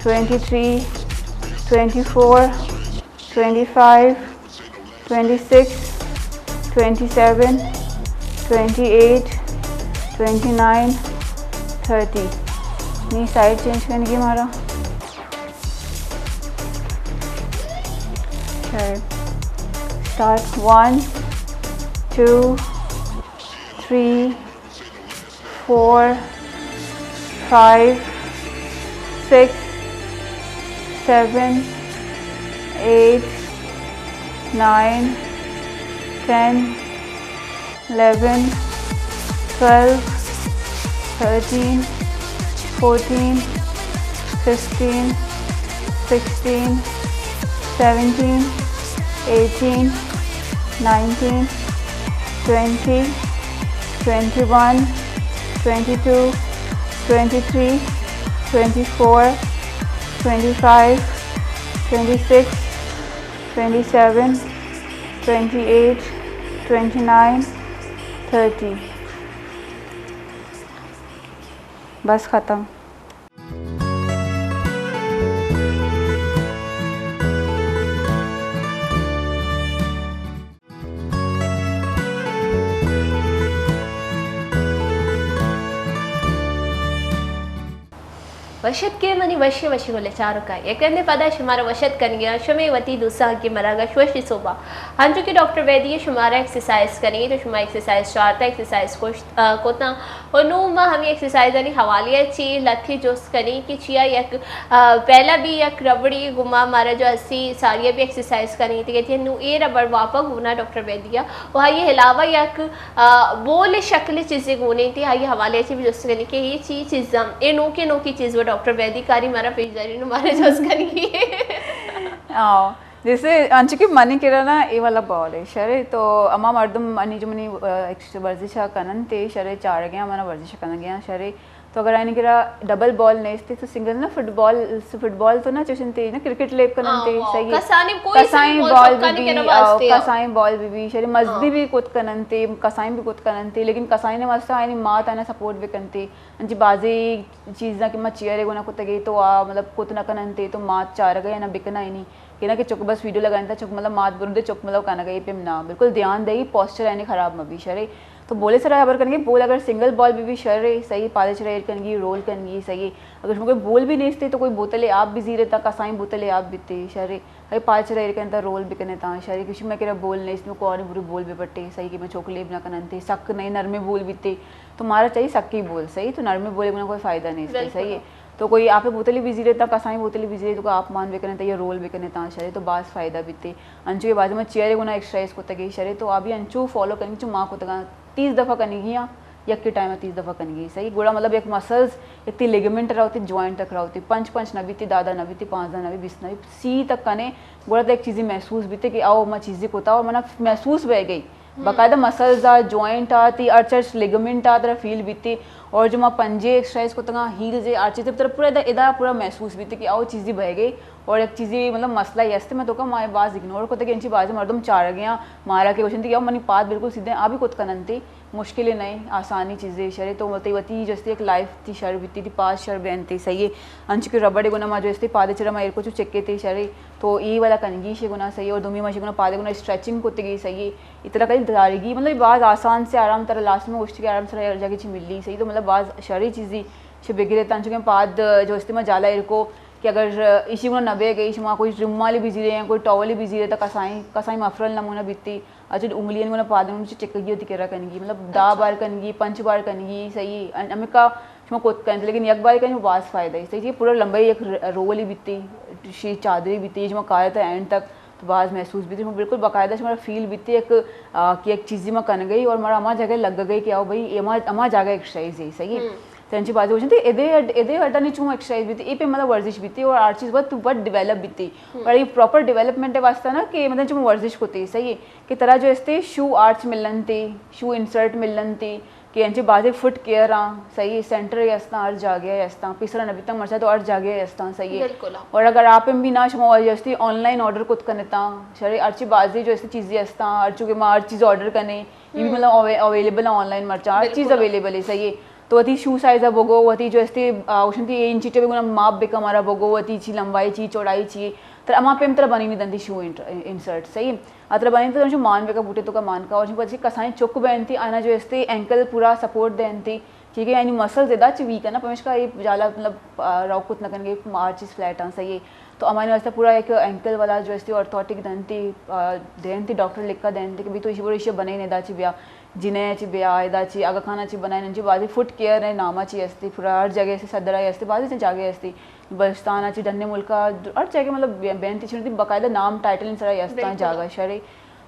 twenty-three, twenty-four, twenty-five, twenty-six, twenty-seven, twenty-eight, twenty-nine, thirty. نی سائیڈ چینج کنگی ہمارا. Okay. Start. One, two, three, four, five, six, seven, eight, nine, ten, eleven, twelve, thirteen, fourteen, fifteen, sixteen, seventeen, eighteen, nineteen, twenty, twenty-one, twenty-two, twenty-three, twenty-four, twenty-five, twenty-six, twenty-seven, twenty-eight, twenty-nine, thirty. بس ختم. وش اتکے منی وشیں وشیں گل چاروکاں. یک رندے پدا شمارا وش اتک کنگی آں شمے وتی دوستاں کہ مراگش وشی صوبہ. ہنچو کہ ڈاکٹر ویدی شمارا ایکسرسائز کنگی تو شما ایکسرسائز چارتا، ایکسرسائز کشت، آ، کتاں. و نوں ما ہمے ایکسرسائزانی حوالے ء چی لہتے جست کنیں کہ چیا یک، آ، پہلا بھی یک ربڑی گما مارا جو ہستی ساری بھی ایکسرسائز کنیں تھے کہ نوں اے ربڑ واپا گونا ڈاکٹر ویدیا و آئی علاوہ یک آ، بول شکل چیزے گونے تھے، آئی حوالے چی بھی جست کنی کہ یہ چی چیزاں، اے نوکے نوکی چیز وہ ڈاکٹر ویدی کاری مارا پیش داری نو مارا جست کنی. آؤ، جیسے انچو کہ منی کرا نا، اے والا بال ہے، شرے، تو اما مردم انی جو منی، آ، ایکس-، ورزش کنن تے، شرے، چارگے منا ورزش کنگے، شرے، تو اگر آئین کرا ڈبل بال نیستے تو سنگل نا، فٹ بال، فٹ بال تو نا چوشن تے نا، کرکٹ لیب کنن تے، ہاں، صحیح ہے. کسانی کوئی کسائیں سنگل بال بال بھی چوکانی بھی، کرا آؤ، واسطے آؤ. کسائیں بال بھی بھی، شری مزدی ہاں. بھی کت کنن تے، کسائیں بھی کت کنن تے، لیکن کسائیں نے واسطہ آئین مات آنا سپورٹ بھی کنتے. انچی بازی چیزاں کہ ما چیئر گونا کتگے تو آ، مطلب، کت نہ کنن تے تو مات چارگا یا نہ بکنا ہی نہیں. کہ نہ کہ چک بس ویڈیو لگائیں تا، چک مطلب مات برو دے، چک مطلب کنا گئی پیم نہ، بالکل دھیان دے، پوسچر آئین خراب مبی، شرے. تو بولے سرا ہبر کنگے، بول اگر سنگل بال بھی بھی شر ہے، صحیح، پادے چرا ایر کنگی، رول کنگی، صحیح. اگر شما کوئی بول بھی نیستے تو کوئی بوتل آپ بھی زیرے تا، کسائیں بوتل آپ بیتے، شر ہے. اگر پادے چرا ایر کنتا رول بکنے تا، شر ہے. کسی میں کرا بول نیست، میں کواری بری بول بھی پٹے، صحیح کہ میں چوک لیب نہ کننتے، سک نئے نرمے بول بیتے. تو مارا چاہیے سکی بول، صحیح، تو نرمے بولے گنا کوئی فائدہ نیستے، بالکل. صحیح ہے. تو کوئی آپے بوتلی بزیرے تا، کسانی بوتلی بزیرے تو آپ مان بکنے تا یا رول بکنے تا شرے تو باز فائدہ بیتے۔ انچو کہ بازی ما چیئرے گنا ایکسرسائز کتگی شرے تو آبی انچو فالو کنگی چو ما کتگا تیس دفعہ کنگی ہاں، یکے ٹائم تیس دفعہ کنگی صحیح۔ گڑا مطلب یک مسلز، یک تی لیگمنٹ روتی، جوائنٹ تک روتی، پنچ پنچ نہ بیتی، دہ دہ نہ بیتی، پانزدہ نہ بیتی، بیست نہ بیتی، سی تک کنے، گڑا تو یک چیزی محسوس بیتے کہ او ما چیزی کتا اور منا محسوس بہ گئی۔ باقاعدہ مسلز آ، جوائنٹ آ، تی ارچ ارچ لیگمنٹ آ ترا فیل بیتی۔ اور جو ما پنجے ایکسرسائز کتگا، ہیلز، ہر چیز ترا پورا ادا، ادا پورا محسوس بیتی کہ او چیزی بہ گئی۔ اور یک چیزی مطلب مسئلہ یہ است، میں تو کہ ما باز اگنور کتگی، انچی بازی مردم چارگیاں مارا کہ گوشنتی کہ او منی پاد بالکل سیدھے آ بھی کت کننتی، مشکل نہیں، آسانی چیزے شرے تو مطلب وتی جو استی ایک لائف تی شر بیتی، تی پاس شر بینتی صحیح ہے۔ انچو کہ ربڑ گنا ما جو استی پادے چرا ما ایرکو چو چکے تی شرے تو ای والا کنگی شے گنا صحیح ہے اور دومی ما شے گنا پادے گنا اسٹریچنگ کتگی صحیح ہے۔ اتنا کئی دارگی مطلب باز آسان سے آرام ترا لاسٹ میں گوشتی کہ آرام سرا ہر جگہ چی ملی صحیح تو مطلب باز شرے چیزی چہ بگرے تاں چونکہ پاد جو استی ما جالا ایرکو کہ اگر ایشی گنا نہ بے گئی شما کوئی رومالی بزیرے یا کوئی ٹاولی بزیرے تا کسائیں، کسائیں مفرل نمونہ بیتی۔ اچھا انگلیاں گنا پادن چہ چکگی ہوتی کرا کنگی مطلب دہ بار کنگی، پنچ بار کنگی صحیح ہے۔ ہمیں کا شما کت کنت لیکن یک بار کنگی باز فائدہ ہے صحیح ہے۔ پورا لمبائی یک ر-، رولی بیتی، شی چادری بیتی، شما کارے تا اینڈ تک تو باز محسوس بیتی، شما بالکل باقاعدہ شما فیل بیتی یک، آ، کہ یک چیزی ما کنگئی اور مارا ہما جگہ لگ گئی کہ او بھائی اے ہما، ہما جگہ ایکسرسائز ہے صحیح ہے۔ تو انچی بازی گوشنتی ادے ہڈ، ادے ہڈانی چون ایکسرسائز بیتی، اے پہ مطلب ورزش بیتی اور ہر چیز وت، وت ڈیولپ بیتی۔ اور یہ پراپر ڈیولپمنٹ واسطہ نا کہ مطلب چون ورزش کتی صحیح ہے کہ ترا جو استے شو آرچ ملنتی، شو انسرٹ ملنتی، کہ انچے بازیں فٹ کیئر آں، صحیح ہے، سینٹر ء استاں، ہر جاگہ ء استاں، پیسرا نہ بیتاں، مرچاں تو ہر جاگہ ء استاں، صحیح ہے۔ بالکل، ہاں۔ اور اگر آپ ہم بھی نہ شما وجہ استی آن لائن آرڈر کت کنتاں، شرے ہرچی بازیں جو استی چیزیں استاں، ہرچو کہ ما ہر چیز آرڈر کنے، یہ بھی مطلب اوے-، اویلیبل ہے آن لائن مرچاں، ہر چیز بالکل۔ اویلیبل ہے، صحیح ہے۔ تو وتی شو سائز ء بگو، وتی جو استی، آ، اوشنتی اے انچی ٹیپ گنا ماپ بکا مارا بگو، وتی چی لمبائی چی، چوڑائی چی، تر اما پیم ترا بنی نہیں دنتی شو انٹ-، انسرٹ، صحیح ہے۔ اترا بنی تو جو مان بکا بوٹے تو کا مان کا، اور پچھے کسائیں چک بینتی، آنا جو استی اینکل پورا سپورٹ دینتی، ٹھیک ہے، یعنی مسلز ادا چی ویک ہے نا، پمیشکا یہ جالا مطلب، آ، روک کت نہ کنگے، آ چیز فلیٹ آں، صحیح ہے۔ تو ہمارے واسطے پورا ایک اینکل والا جو استی آرتھوٹک دینتی، آ، دینتی، ڈاکٹر لکھا دینتی کہ بھی تو ایشی بڑے ایشی بنے نہیں دا چی بیا، جنہیں چی بیا، ادا چی آگا خانہ چی بنائے، ننچی بازی فٹ کیئر ہے، ناما چی استی، پورا ہر جگہ سے صدرہ استی، بازی سے جاگہ استی، بلوچستان چی ڈنے ملکا، ہر جگہ مطلب بینتی چھنتی باقاعدہ نام ٹائٹل ان سرا استان بالکل۔ جاگہ شرے۔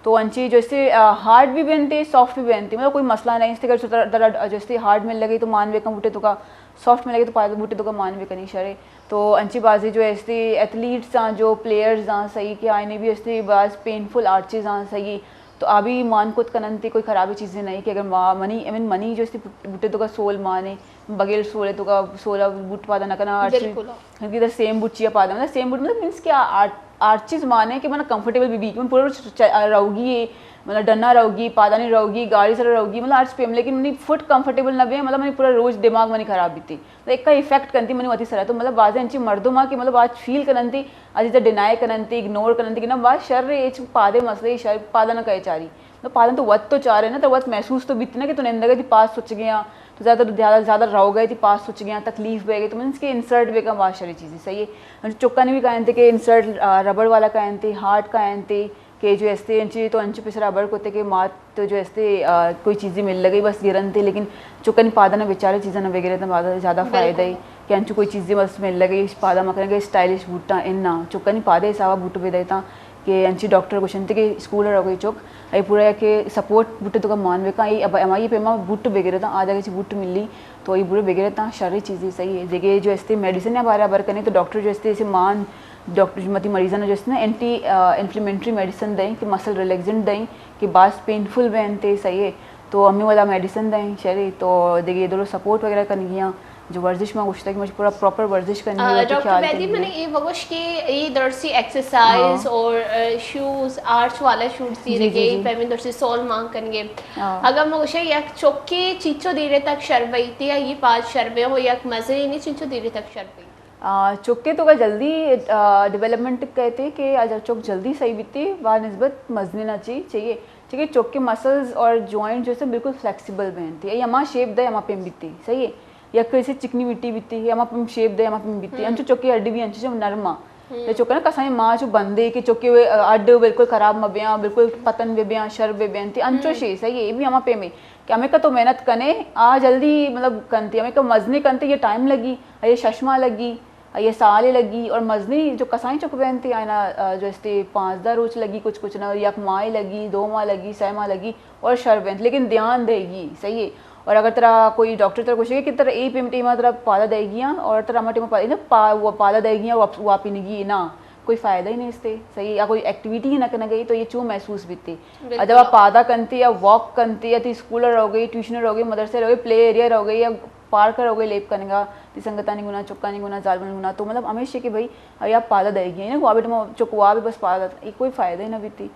تو انچی جو استی، آ، ہارڈ بھی بنتے، سافٹ بھی بنتے، مطلب کوئی مسئلہ نہیں استی، اگر در-، در-، جو استی ہارڈ مل لگی تو مان بکن بوٹے تو کا، سافٹ مل لگی تو پائے بوٹے تو کا مان بکنی شرے۔ تو انچی بازی جو استی ایتھلیٹس آں، جو پلیئرز آں، صحیح کہ آئینے بھی استی باز پینفل آرچز آں، صحیح۔ تو آ بھی مان کت کننتی کوئی خرابی چیزیں نہیں کہ اگر ما-، منی، I mean منی جو استی بوٹے تو کا سول مانے، بغیر سولے تو کا سولا بوٹ پادا نہ کنا، آرچی بالکل۔ کیونکہ ادھر سیم بوٹ چیا پادا، مطلب سیم بوٹ، مطلب مینس کہ آ-، آ-، ہر چیز مانے کہ من کمفرٹیبل بھی بی، من پورا چ-، چ-، آ، رہوگی ہے، مطلب ڈنا رہوگی، پادانی رہوگی، گاڑی سر رہوگی، مطلب ہر چیز پیم، لیکن منی فٹ کمفرٹیبل نہ بے، مطلب منی پورا روز دماغ منی خراب بیتی۔ مطلب ایک کا افیکٹ کنتی منی وتی سرا۔ تو مطلب بازیں انچی مردم آ کہ مطلب آج فیل کننتی، آج ادھر ڈینائی کننتی، اگنور کننتی کہ نہ باز شر ہے، اچ پادے مسئلے شر پادا نہ کہے چاری۔ تو پادن تو وت تو چارے نا، تو وت محسوس تو بیت نا کہ تو نندگے تی پاس سچ گیا، تو زیادہ، زیادہ، زیادہ رو گئے تی پاس سچ گیا، تکلیف بہ گئی، تو مینس کہ انسرٹ بہ کن بہت ساری چیزیں صحیح ہے۔ چکانی بھی کائنتے کہ انسرٹ، آ، ربڑ والا کائنتے، ہارٹ کائنتے، کہ جو استے انچی تو انچو پیسر ربڑ کوتے کہ مات تو جو استے، آ، کوئی چیزیں مل لگئی بس گرنتے، لیکن چکانی پادن بیچارے چیزاں نہ بگرے تو زیادہ فائدہ ہے۔ کہ انچو کوئی چیزیں بس مل لگے، پادا مکنگے اسٹائلش بوٹاں انا، چکانی پادے حسابا بوٹ بدے تاں کہ انچی ڈاکٹر گوشنتے کہ اسکول روگے چک، اے پورا کہ سپورٹ بوٹ تو کا مان بکا، اے اب ہمائی پیما بوٹ بگرے تاں، آ جگہ چی بوٹ ملی، تو اے پورے بگرے تاں شریں چیزیں صحیح ہے۔ دیگے جو استے میڈیسن یا بارے بر کنے تو ڈاکٹر جو استے اسے مان، ڈاکٹر متی مریضاں جو استے نا اینٹی، آ، انفلیمنٹری میڈیسن دیں کہ مسل ریلیکسنٹ دیں کہ باز پینفل بینتے صحیح ہے۔ تو ہمیں والا میڈیسن دیں شرے، تو دیگے درو سپورٹ وغیرہ کنگیاں۔ جو ورزش ما گوشتا کہ مجھے پورا پراپر ورزش کنگی آ، ہوتی ڈاکٹر خیال بیدی کنگی۔ من یہ وگوش کہ یہ درسی ایکسرسائز ہاں۔ اور، آ، شوز، آرچ والا شوز دی جی، جی، رگے، جی۔ پیمن درسی سول مانگ کنگے۔ ہاں۔ اگر ما گوشے یک چوکے چیچو دیرے تک شر بیتی یا یہ پاس شر بے ہو یک مزنی چیچو دیرے تک شر بیتی۔ آ، چوکے تو کا جلدی، آ، ڈیولپمنٹ کہتے کہ اگر چوک جلدی صحیح بیتی با نسبت مزنی نہ چاہیے، چاہیے۔ ٹھیک ہے، چوک کے مسلز اور جوائنٹ جو ہے بالکل فلیکسیبل بنتی ہے، یہ ہما شیپ دے ہما پیم بیتی، صحیح ہے۔ یا کسی چکنی مٹی بیتی ہے، ہما پیم شیپ دے ہما پیم بیتی ہے۔ ہم۔ انچو چوک کی ہڈی بھی انچو جو نرم آ۔ ہم۔ چکاں نا کسانیں ماں چو بندے کہ چکے وے، آ، اڈ بالکل خراب مہ بیاں، بالکل پتن بہ بیاں، شر بہ بیاں، تی انچو ہم۔ شے، صحیح ہے، یہ بھی ہما پیمے کہ ہمیں کا تو محنت کنے، آ جلدی مطلب کنتی، ہمیں کا مزنی کنتی، یہ ٹائم لگی، یہ ششما لگی، یہ سالے لگی، اور مزنی جو کسانیں چک بینتی، آئینا، آ، جو استے پانزدہ روچ لگی، کچھ کچھ نہ، یک ماہ لگی، دو ماہ لگی، سہ ماہ لگی، اور شر بینت، لیکن دھیان دے گی، صحیح ہے۔ اور اگر ترا کوئی ڈاکٹر ترا گوشے کہ ترا اے پیم ٹیما ترا پادا دے گی ہاں، اور ترا ہما ٹیما پادا، نا پا-، وہ پادا دے گی ہاں، واپ-، واپی نگی نا، کوئی فائدہ ہی نہیں استے، صحیح ہے۔ یا کوئی ایکٹیویٹی ہی نہ کرنا گئی تو یہ چون محسوس بیتے؟ بالکل۔ جب آپ پادا کنتے یا واک کنتے یا تی اسکول رو گئی، ٹیوشن رو گئی، مدرسے رو گئی، پلے ایریا رو گئی یا پارک رو گئی، لیپ کنگا، تی سنگتانی گنا، چکانی گنا، زالبانی گنا، تو مطلب ہمیشہ کہ بھائی یا پادا دے گی نا، وہ ٹیما چک واب بس پادا، یہ کوئی فائدہ ہی نہ بیتی۔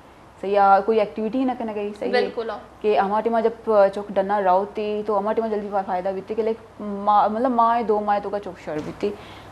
صحیح، آ، کوئی ایکٹیویٹی نہ کنگ ء، صحیح ہے۔ بالکل، آ۔ کہ ہما ٹائم جب چک ڈنا راؤتی تو ہما ٹائم جلدی فا-، فائدہ بیتی کہ لائک ما-، مطلب ماہ دو ماہ تو کا چک شر بیتی۔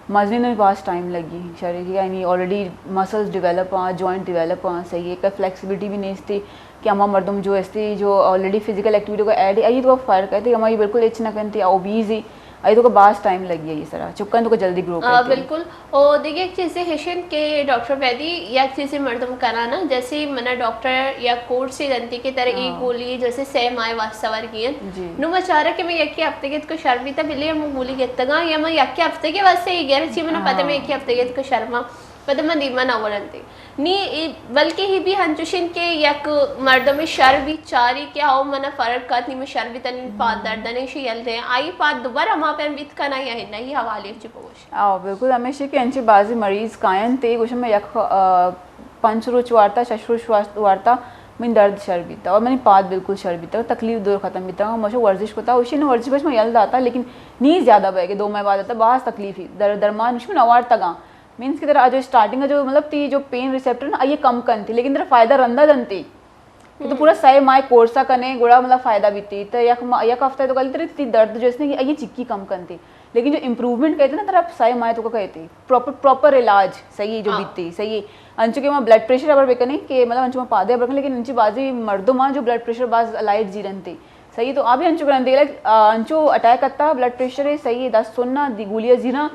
مزنی نے باز ٹائم لگی شر کی، یعنی آلریڈی مسلز ڈیولپ آں، جوائنٹ ڈیولپ آں، صحیح ہے، کہ فلیکسیبلٹی بھی نہیں استی کہ ہما مردم جو استی جو آلریڈی فزیکل ایکٹیویٹی کو ایڈ ہے، یہ تو فرق ہے، ہما یہ بالکل اچ نہ کنتی، اوبیز ہی، آئی تو کا باز ٹائم لگی ہے یہ سرا، چکن تو کا جلدی گرو آ، کرتی۔ بالکل۔ او دگہ یک چیزے ہشن کہ ڈاکٹر بیدی یک چیزے مردم کنانا، جیسے منا ڈاکٹر یا کورس دنتی کہ ترا ای ہاں۔ گولی جیسے سہ ماہ واسطہ ورگی انت۔ جی۔ نو ما چارا کہ میں یکی ہفتگے تو شر بیتا بلے ہم گولی گتگاں یا میں یکی ہفتگے واسطہ ای گر چی منا پتہ میں ہاں۔ یکی ہفتگے تو شرما۔ پدا من دیما نہ ورنتی۔ نی ای-، بلکہ ہی بھی ہنچوشن کہ یک مردم شر بھی چاری کہ ہاؤ منا فرق کت، نی من شر بھی تنی پاد دردن شی یل دے، آئی پاد دوبارہ ہما پیم بیت کنا یا ہن، ہی حوالے چی بگوش۔ آ، بالکل ہمیشہ کہ انچے بازی مریض کائن تے گوشم میں یک، آ، پنچ روچ وارتا، شش روچ وارتا، من درد شر بیتا اور منی پاد بالکل شر بیتا، تکلیف دور ختم بیتا، مشو ورزش کتا، اوشی نہ ورزش بس میں یل داتا، لیکن نی زیادہ بہ کہ دو ماہ بعد آتا، باز تکلیف ہی، در-، درمان مش من اوارتگاں۔ مینز کہ ترا جو اسٹارٹنگ جو مطلب تی جو پین ریسپٹر نا، آئیے کم کنتی، لیکن ترا فائدہ رندا دنتی۔ کہ تو پورا سہ ماہ کورسا کنے، گڑا مطلب فائدہ بیتی۔ تو یک ما-، یک ہفتہ تو کلی تری تی درد جو اس نے کہ آئیے چکی کم کنتی۔ لیکن جو امپروومنٹ کہتے نا، ترا سہ ماہ تو کا کہتے۔ پراپر، پراپر علاج صحیح ہے جو ہاں۔ بیتی، صحیح ہے۔ انچو کہ ما بلڈ پریشر ابر بکنے کہ مطلب انچو ما پادے ابر کنے، لیکن انچی بازی مردمان جو بلڈ پریشر باز لائٹ زیرنتے۔ صحیح ہے، تو آ بھی انچو کرنتے، لائک، آ، انچو اٹیک اتا، بلڈ پریشر ہے، صحیح ہے، دس سننا، دی گولیاں زیرا،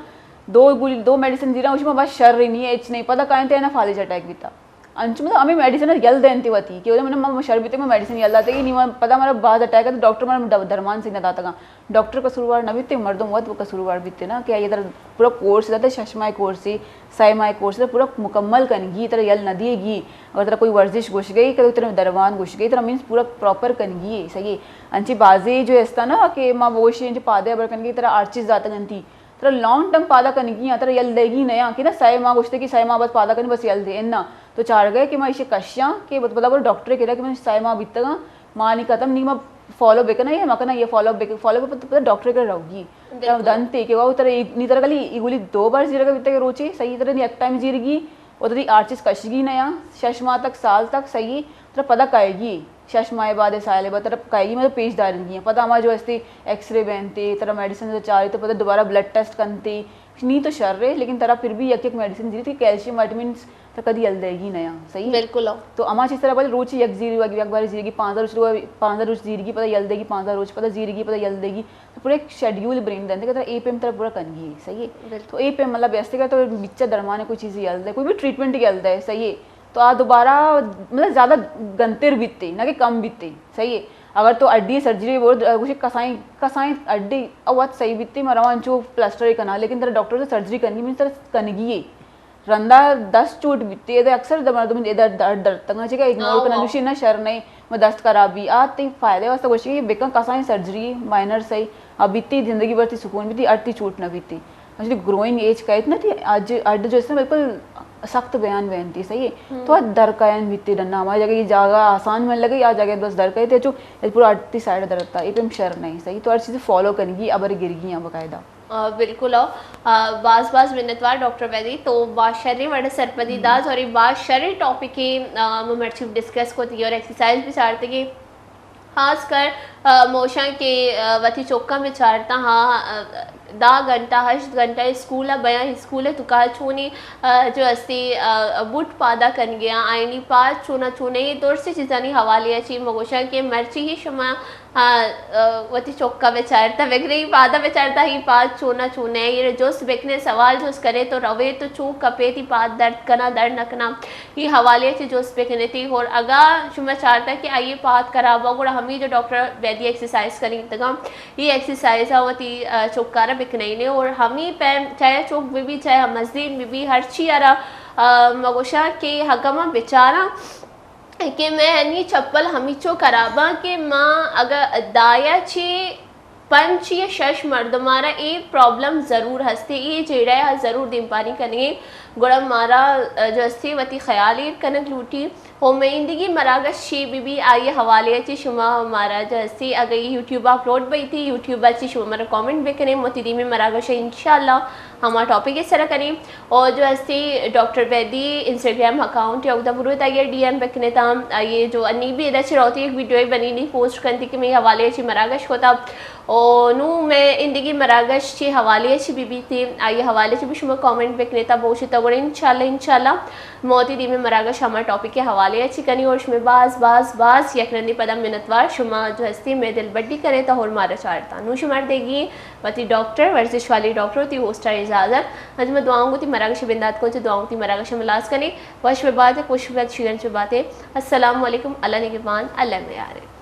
دو گولی، دو میڈیسن زیرا، اس میں بس شر رہی نہیں ہے، اچ نہیں، پتہ کائیں تے نا فالج اٹیک بیتا۔ انچو مطلب ہمیں میڈیسن یل دینتی وتی کہ من، من شر بیتے، من میڈیسن یل داتے کہ نہیں، من پتہ ہمارا باز اٹیک ہے تو ڈاکٹر مارا د-، درمان سے نہ داتگا۔ ڈاکٹر قصوروار نہ بیتے، مردم وت قصوروار بیتے نا کہ یہ در پورا کورس داتے، شش ماہ کورس ہی، سہ ماہ کورس ہی، پورا مکمل کنگی، ترا یل نہ دیے گی۔ اگر ترا کوئی ورزش گوش گئی کہ ترا درمان گوش گئی، ترا مینز پورا پراپر کنگی ہے، صحیح ہے۔ انچی بازی جو استا نا کہ ما بوشی انچی پادے ابر کنگی، ترا ہر چیز داتگنتی۔ ترا لانگ ٹرم پادا کنگی آں، ترا یل دیگی نیا کہ نا سہ ماہ گوشتے کہ سہ ماہ بس پادا کنی بس یل دے، انا۔ تو چار گئے کہ ما ایشی کشیاں کہ بت-، پدا برو ڈاکٹر کرا کہ من سہ ماہ بیتگاں، مانی ختم نہیں، ما فالو بکنا، یہ مکنا، یہ فالو بک-، فالو بک-، پدا ڈاکٹر کرا رہوگی۔ بالکل۔ دنتے کہ وہ ترا ایک، نی ترا کلی ای گولی دو بار زیرگا بیتگ روچے، صحیح، ترا نی ایک ٹائم زیرگی، و تئی آرچز کشگی نیا، شش ماہ تک، سال تک، صحیح، ترا پدا کائیگی، شش ماہ بعد، سال بعد ترا کائیگی، مطلب پیش دارگی ہیں۔ پدا ہما جو استے ایکس رے بینتے، ترا میڈیسن چاری تو پدا دوبارہ بلڈ ٹیسٹ کنتے، نی تو شر ہے، لیکن ترا پھر بھی یک یک میڈیسن زیری، کیلشیم، وٹامنز، ترا کدی یل دیگی نیا، صحیح؟ بالکل۔ تو ہما چیز ترا بل روچی یک زیری، یک بار زیرگی، پانزدہ روچ، پانزدہ روچ زیرگی، پدا یل دیگی، پانزدہ روچ، پدا زیرگی، پدا یل دیگی۔ پورا ایک شیڈیول برین دنت کہ ترا اے پیم ترا پورا کنگی ہے، صحیح ہے؟ بالکل۔ تو اے پیم مطلب ایسے کہ تو بچہ درمان کوئی چیز یل دے، کوئی بھی ٹریٹمنٹ یل دے، صحیح ہے؟ تو آ دوبارہ مطلب زیادہ گنتر بیتے، نہ کہ کم بیتے، صحیح ہے؟ اگر تو ہڈی سرجری وہ کچھ کسائیں، کسائیں ہڈی اوت صحیح بیتے، میں روان چو پلاسٹر ہی کنا، لیکن ترا ڈاکٹر سے سرجری کنگی، مین ترا کنگی ہے۔ رندا دست چوٹ بیتی، ادا اکثر د-، مردم ادا درد، درد تنگا چکا اگنور ہاں، کنن، ہاں۔ دوشی نہ شر نہیں، میں دست خراب بھی۔ آ تی فائدے واسطے گوشی کہ بکن کسانی سرجری مائنر سہی، اب بیتی زندگی بھر تی سکون بیتی، اڈ تی چوٹ نہ بیتی۔ اچھا، گروئنگ ایج کا اتنا تھی، اج اڈ جو اس نے بالکل سخت بیان بینتی، صحیح ہے؟ ہم۔ تو اڈ در کائن بیتی ڈنا، ہماری جگہ یہ جاگہ آسان من لگے، یا جگہ بس در کائے تے چو، یہ پورا اڈ تی سائیڈ درتا، یہ پہ ہم شر نہیں، صحیح؟ تو ہر چیز فالو کنگی، ابر گرگی ہیں باقاعدہ۔ آ، بالکل او۔ آ، باز باز منتوار ڈاکٹر بیدی، تو با شریں وڑ سرپدی ہم۔ داز اور با شریں ٹاپک، آ، ہم مرچی ڈسکس کو تھی اور ایکسرسائز بھی چارتے کہ خاص کر، آ، موشاں کہ، آ، وتی چوکاں بھی چارتا ہاں، آ، دہ گھنٹہ، ہشت گھنٹہ اسکول ءَ بیاں، اسکول ءِ توکا چونی، آ، جو استی، آ، بوٹ پادا کنگے آں، آئینی پاد چونا چونے، اے درستی چیزانی حوالے ءَ چی مگوشاں کہ مرچی ہی شما، آ، آ، وتی چکا بچارتا بگرے، پادا بچارتا ہی پاد چونا چونے، اے جست بکنے، سوال جست کرے تو روے تو چون کپے تی پاد درد کنا، درد نہ کنا، اے حوالے ءَ چی جست بکنے تی۔ اور اگا شما چارتا کہ آئی پاد خراب ہو، گڑا ہمی جو ڈاکٹر بیدی ایکسرسائز کنی تگا، اے ایکسرسائز ءَ وتی، آ، چکارا بکنینے اور ہمی پیم چاہے چک بہ بی، چاہے مزین بہ بی، ہرچی ءَ را، آ، مگوشاں کہ اگاں من بچاراں کہ میں انی چپل ہمیچو خراباں کہ ما اگاں دایا چی پنچ یا شش مردمارا اے پرابلم ضرور ہستے، اے جیڑہ ءَ ضرور دیمپانی کنگے، گڑا مارا، آ، جو استی وتی خیال ایر کنگ لوٹی۔ ہو مئے ایندگی مراگش چی بہ بی، آئی حوالے ءَ چی شما مارا جو استی، اگہ اے یوٹیوب ءَ اپلوڈ بیتی، یوٹیوب ءَ چی شما مارا کامنٹ بکنے، وتی دیمی مراگش ءَ انشاءاللہ ہما ٹاپک ءِ سرا کنیں۔ اور جو استی ڈاکٹر بیدی انسٹاگرام اکاؤنٹ یا ادا برو تا آئی ڈی ایم بکنے تا، آئی جو انی بھی ادا چی روتی ایک ویڈیو بنی نہیں پوسٹ کنتی کہ مئے حوالے ءَ چی مراگش کوتا۔ او نوں مئے ایندگی مراگش چی حوالے ءَ چی بہ بیت، آئی حوالے ءَ چی بھی شما کامنٹ بکنے تا بوشی تا گڑا انشاءاللہ، انشاءاللہ ما وتی دیمی مراگش ہما ٹاپک ءِ حوالے ءَ چی کنی اور شما باز، باز، باز یک رندی پدا منتوار شما جو ہستی مئے دل بڈی کنے تا اور مارا چارتا۔ نوں شمار دیگی وتی ڈاکٹر، ورزش والی ڈاکٹر وتی ہوسٹ ءَ اجازت۔ اج ما دعاؤں گو تی مراگش بندات کو چی دعاؤں تی مراگش ملاس کنی۔ وش بہ باتے، خوش بہ باتے، شیرن بہ باتے۔ السلام علیکم، اللہ نگہبان، اللہ میارے۔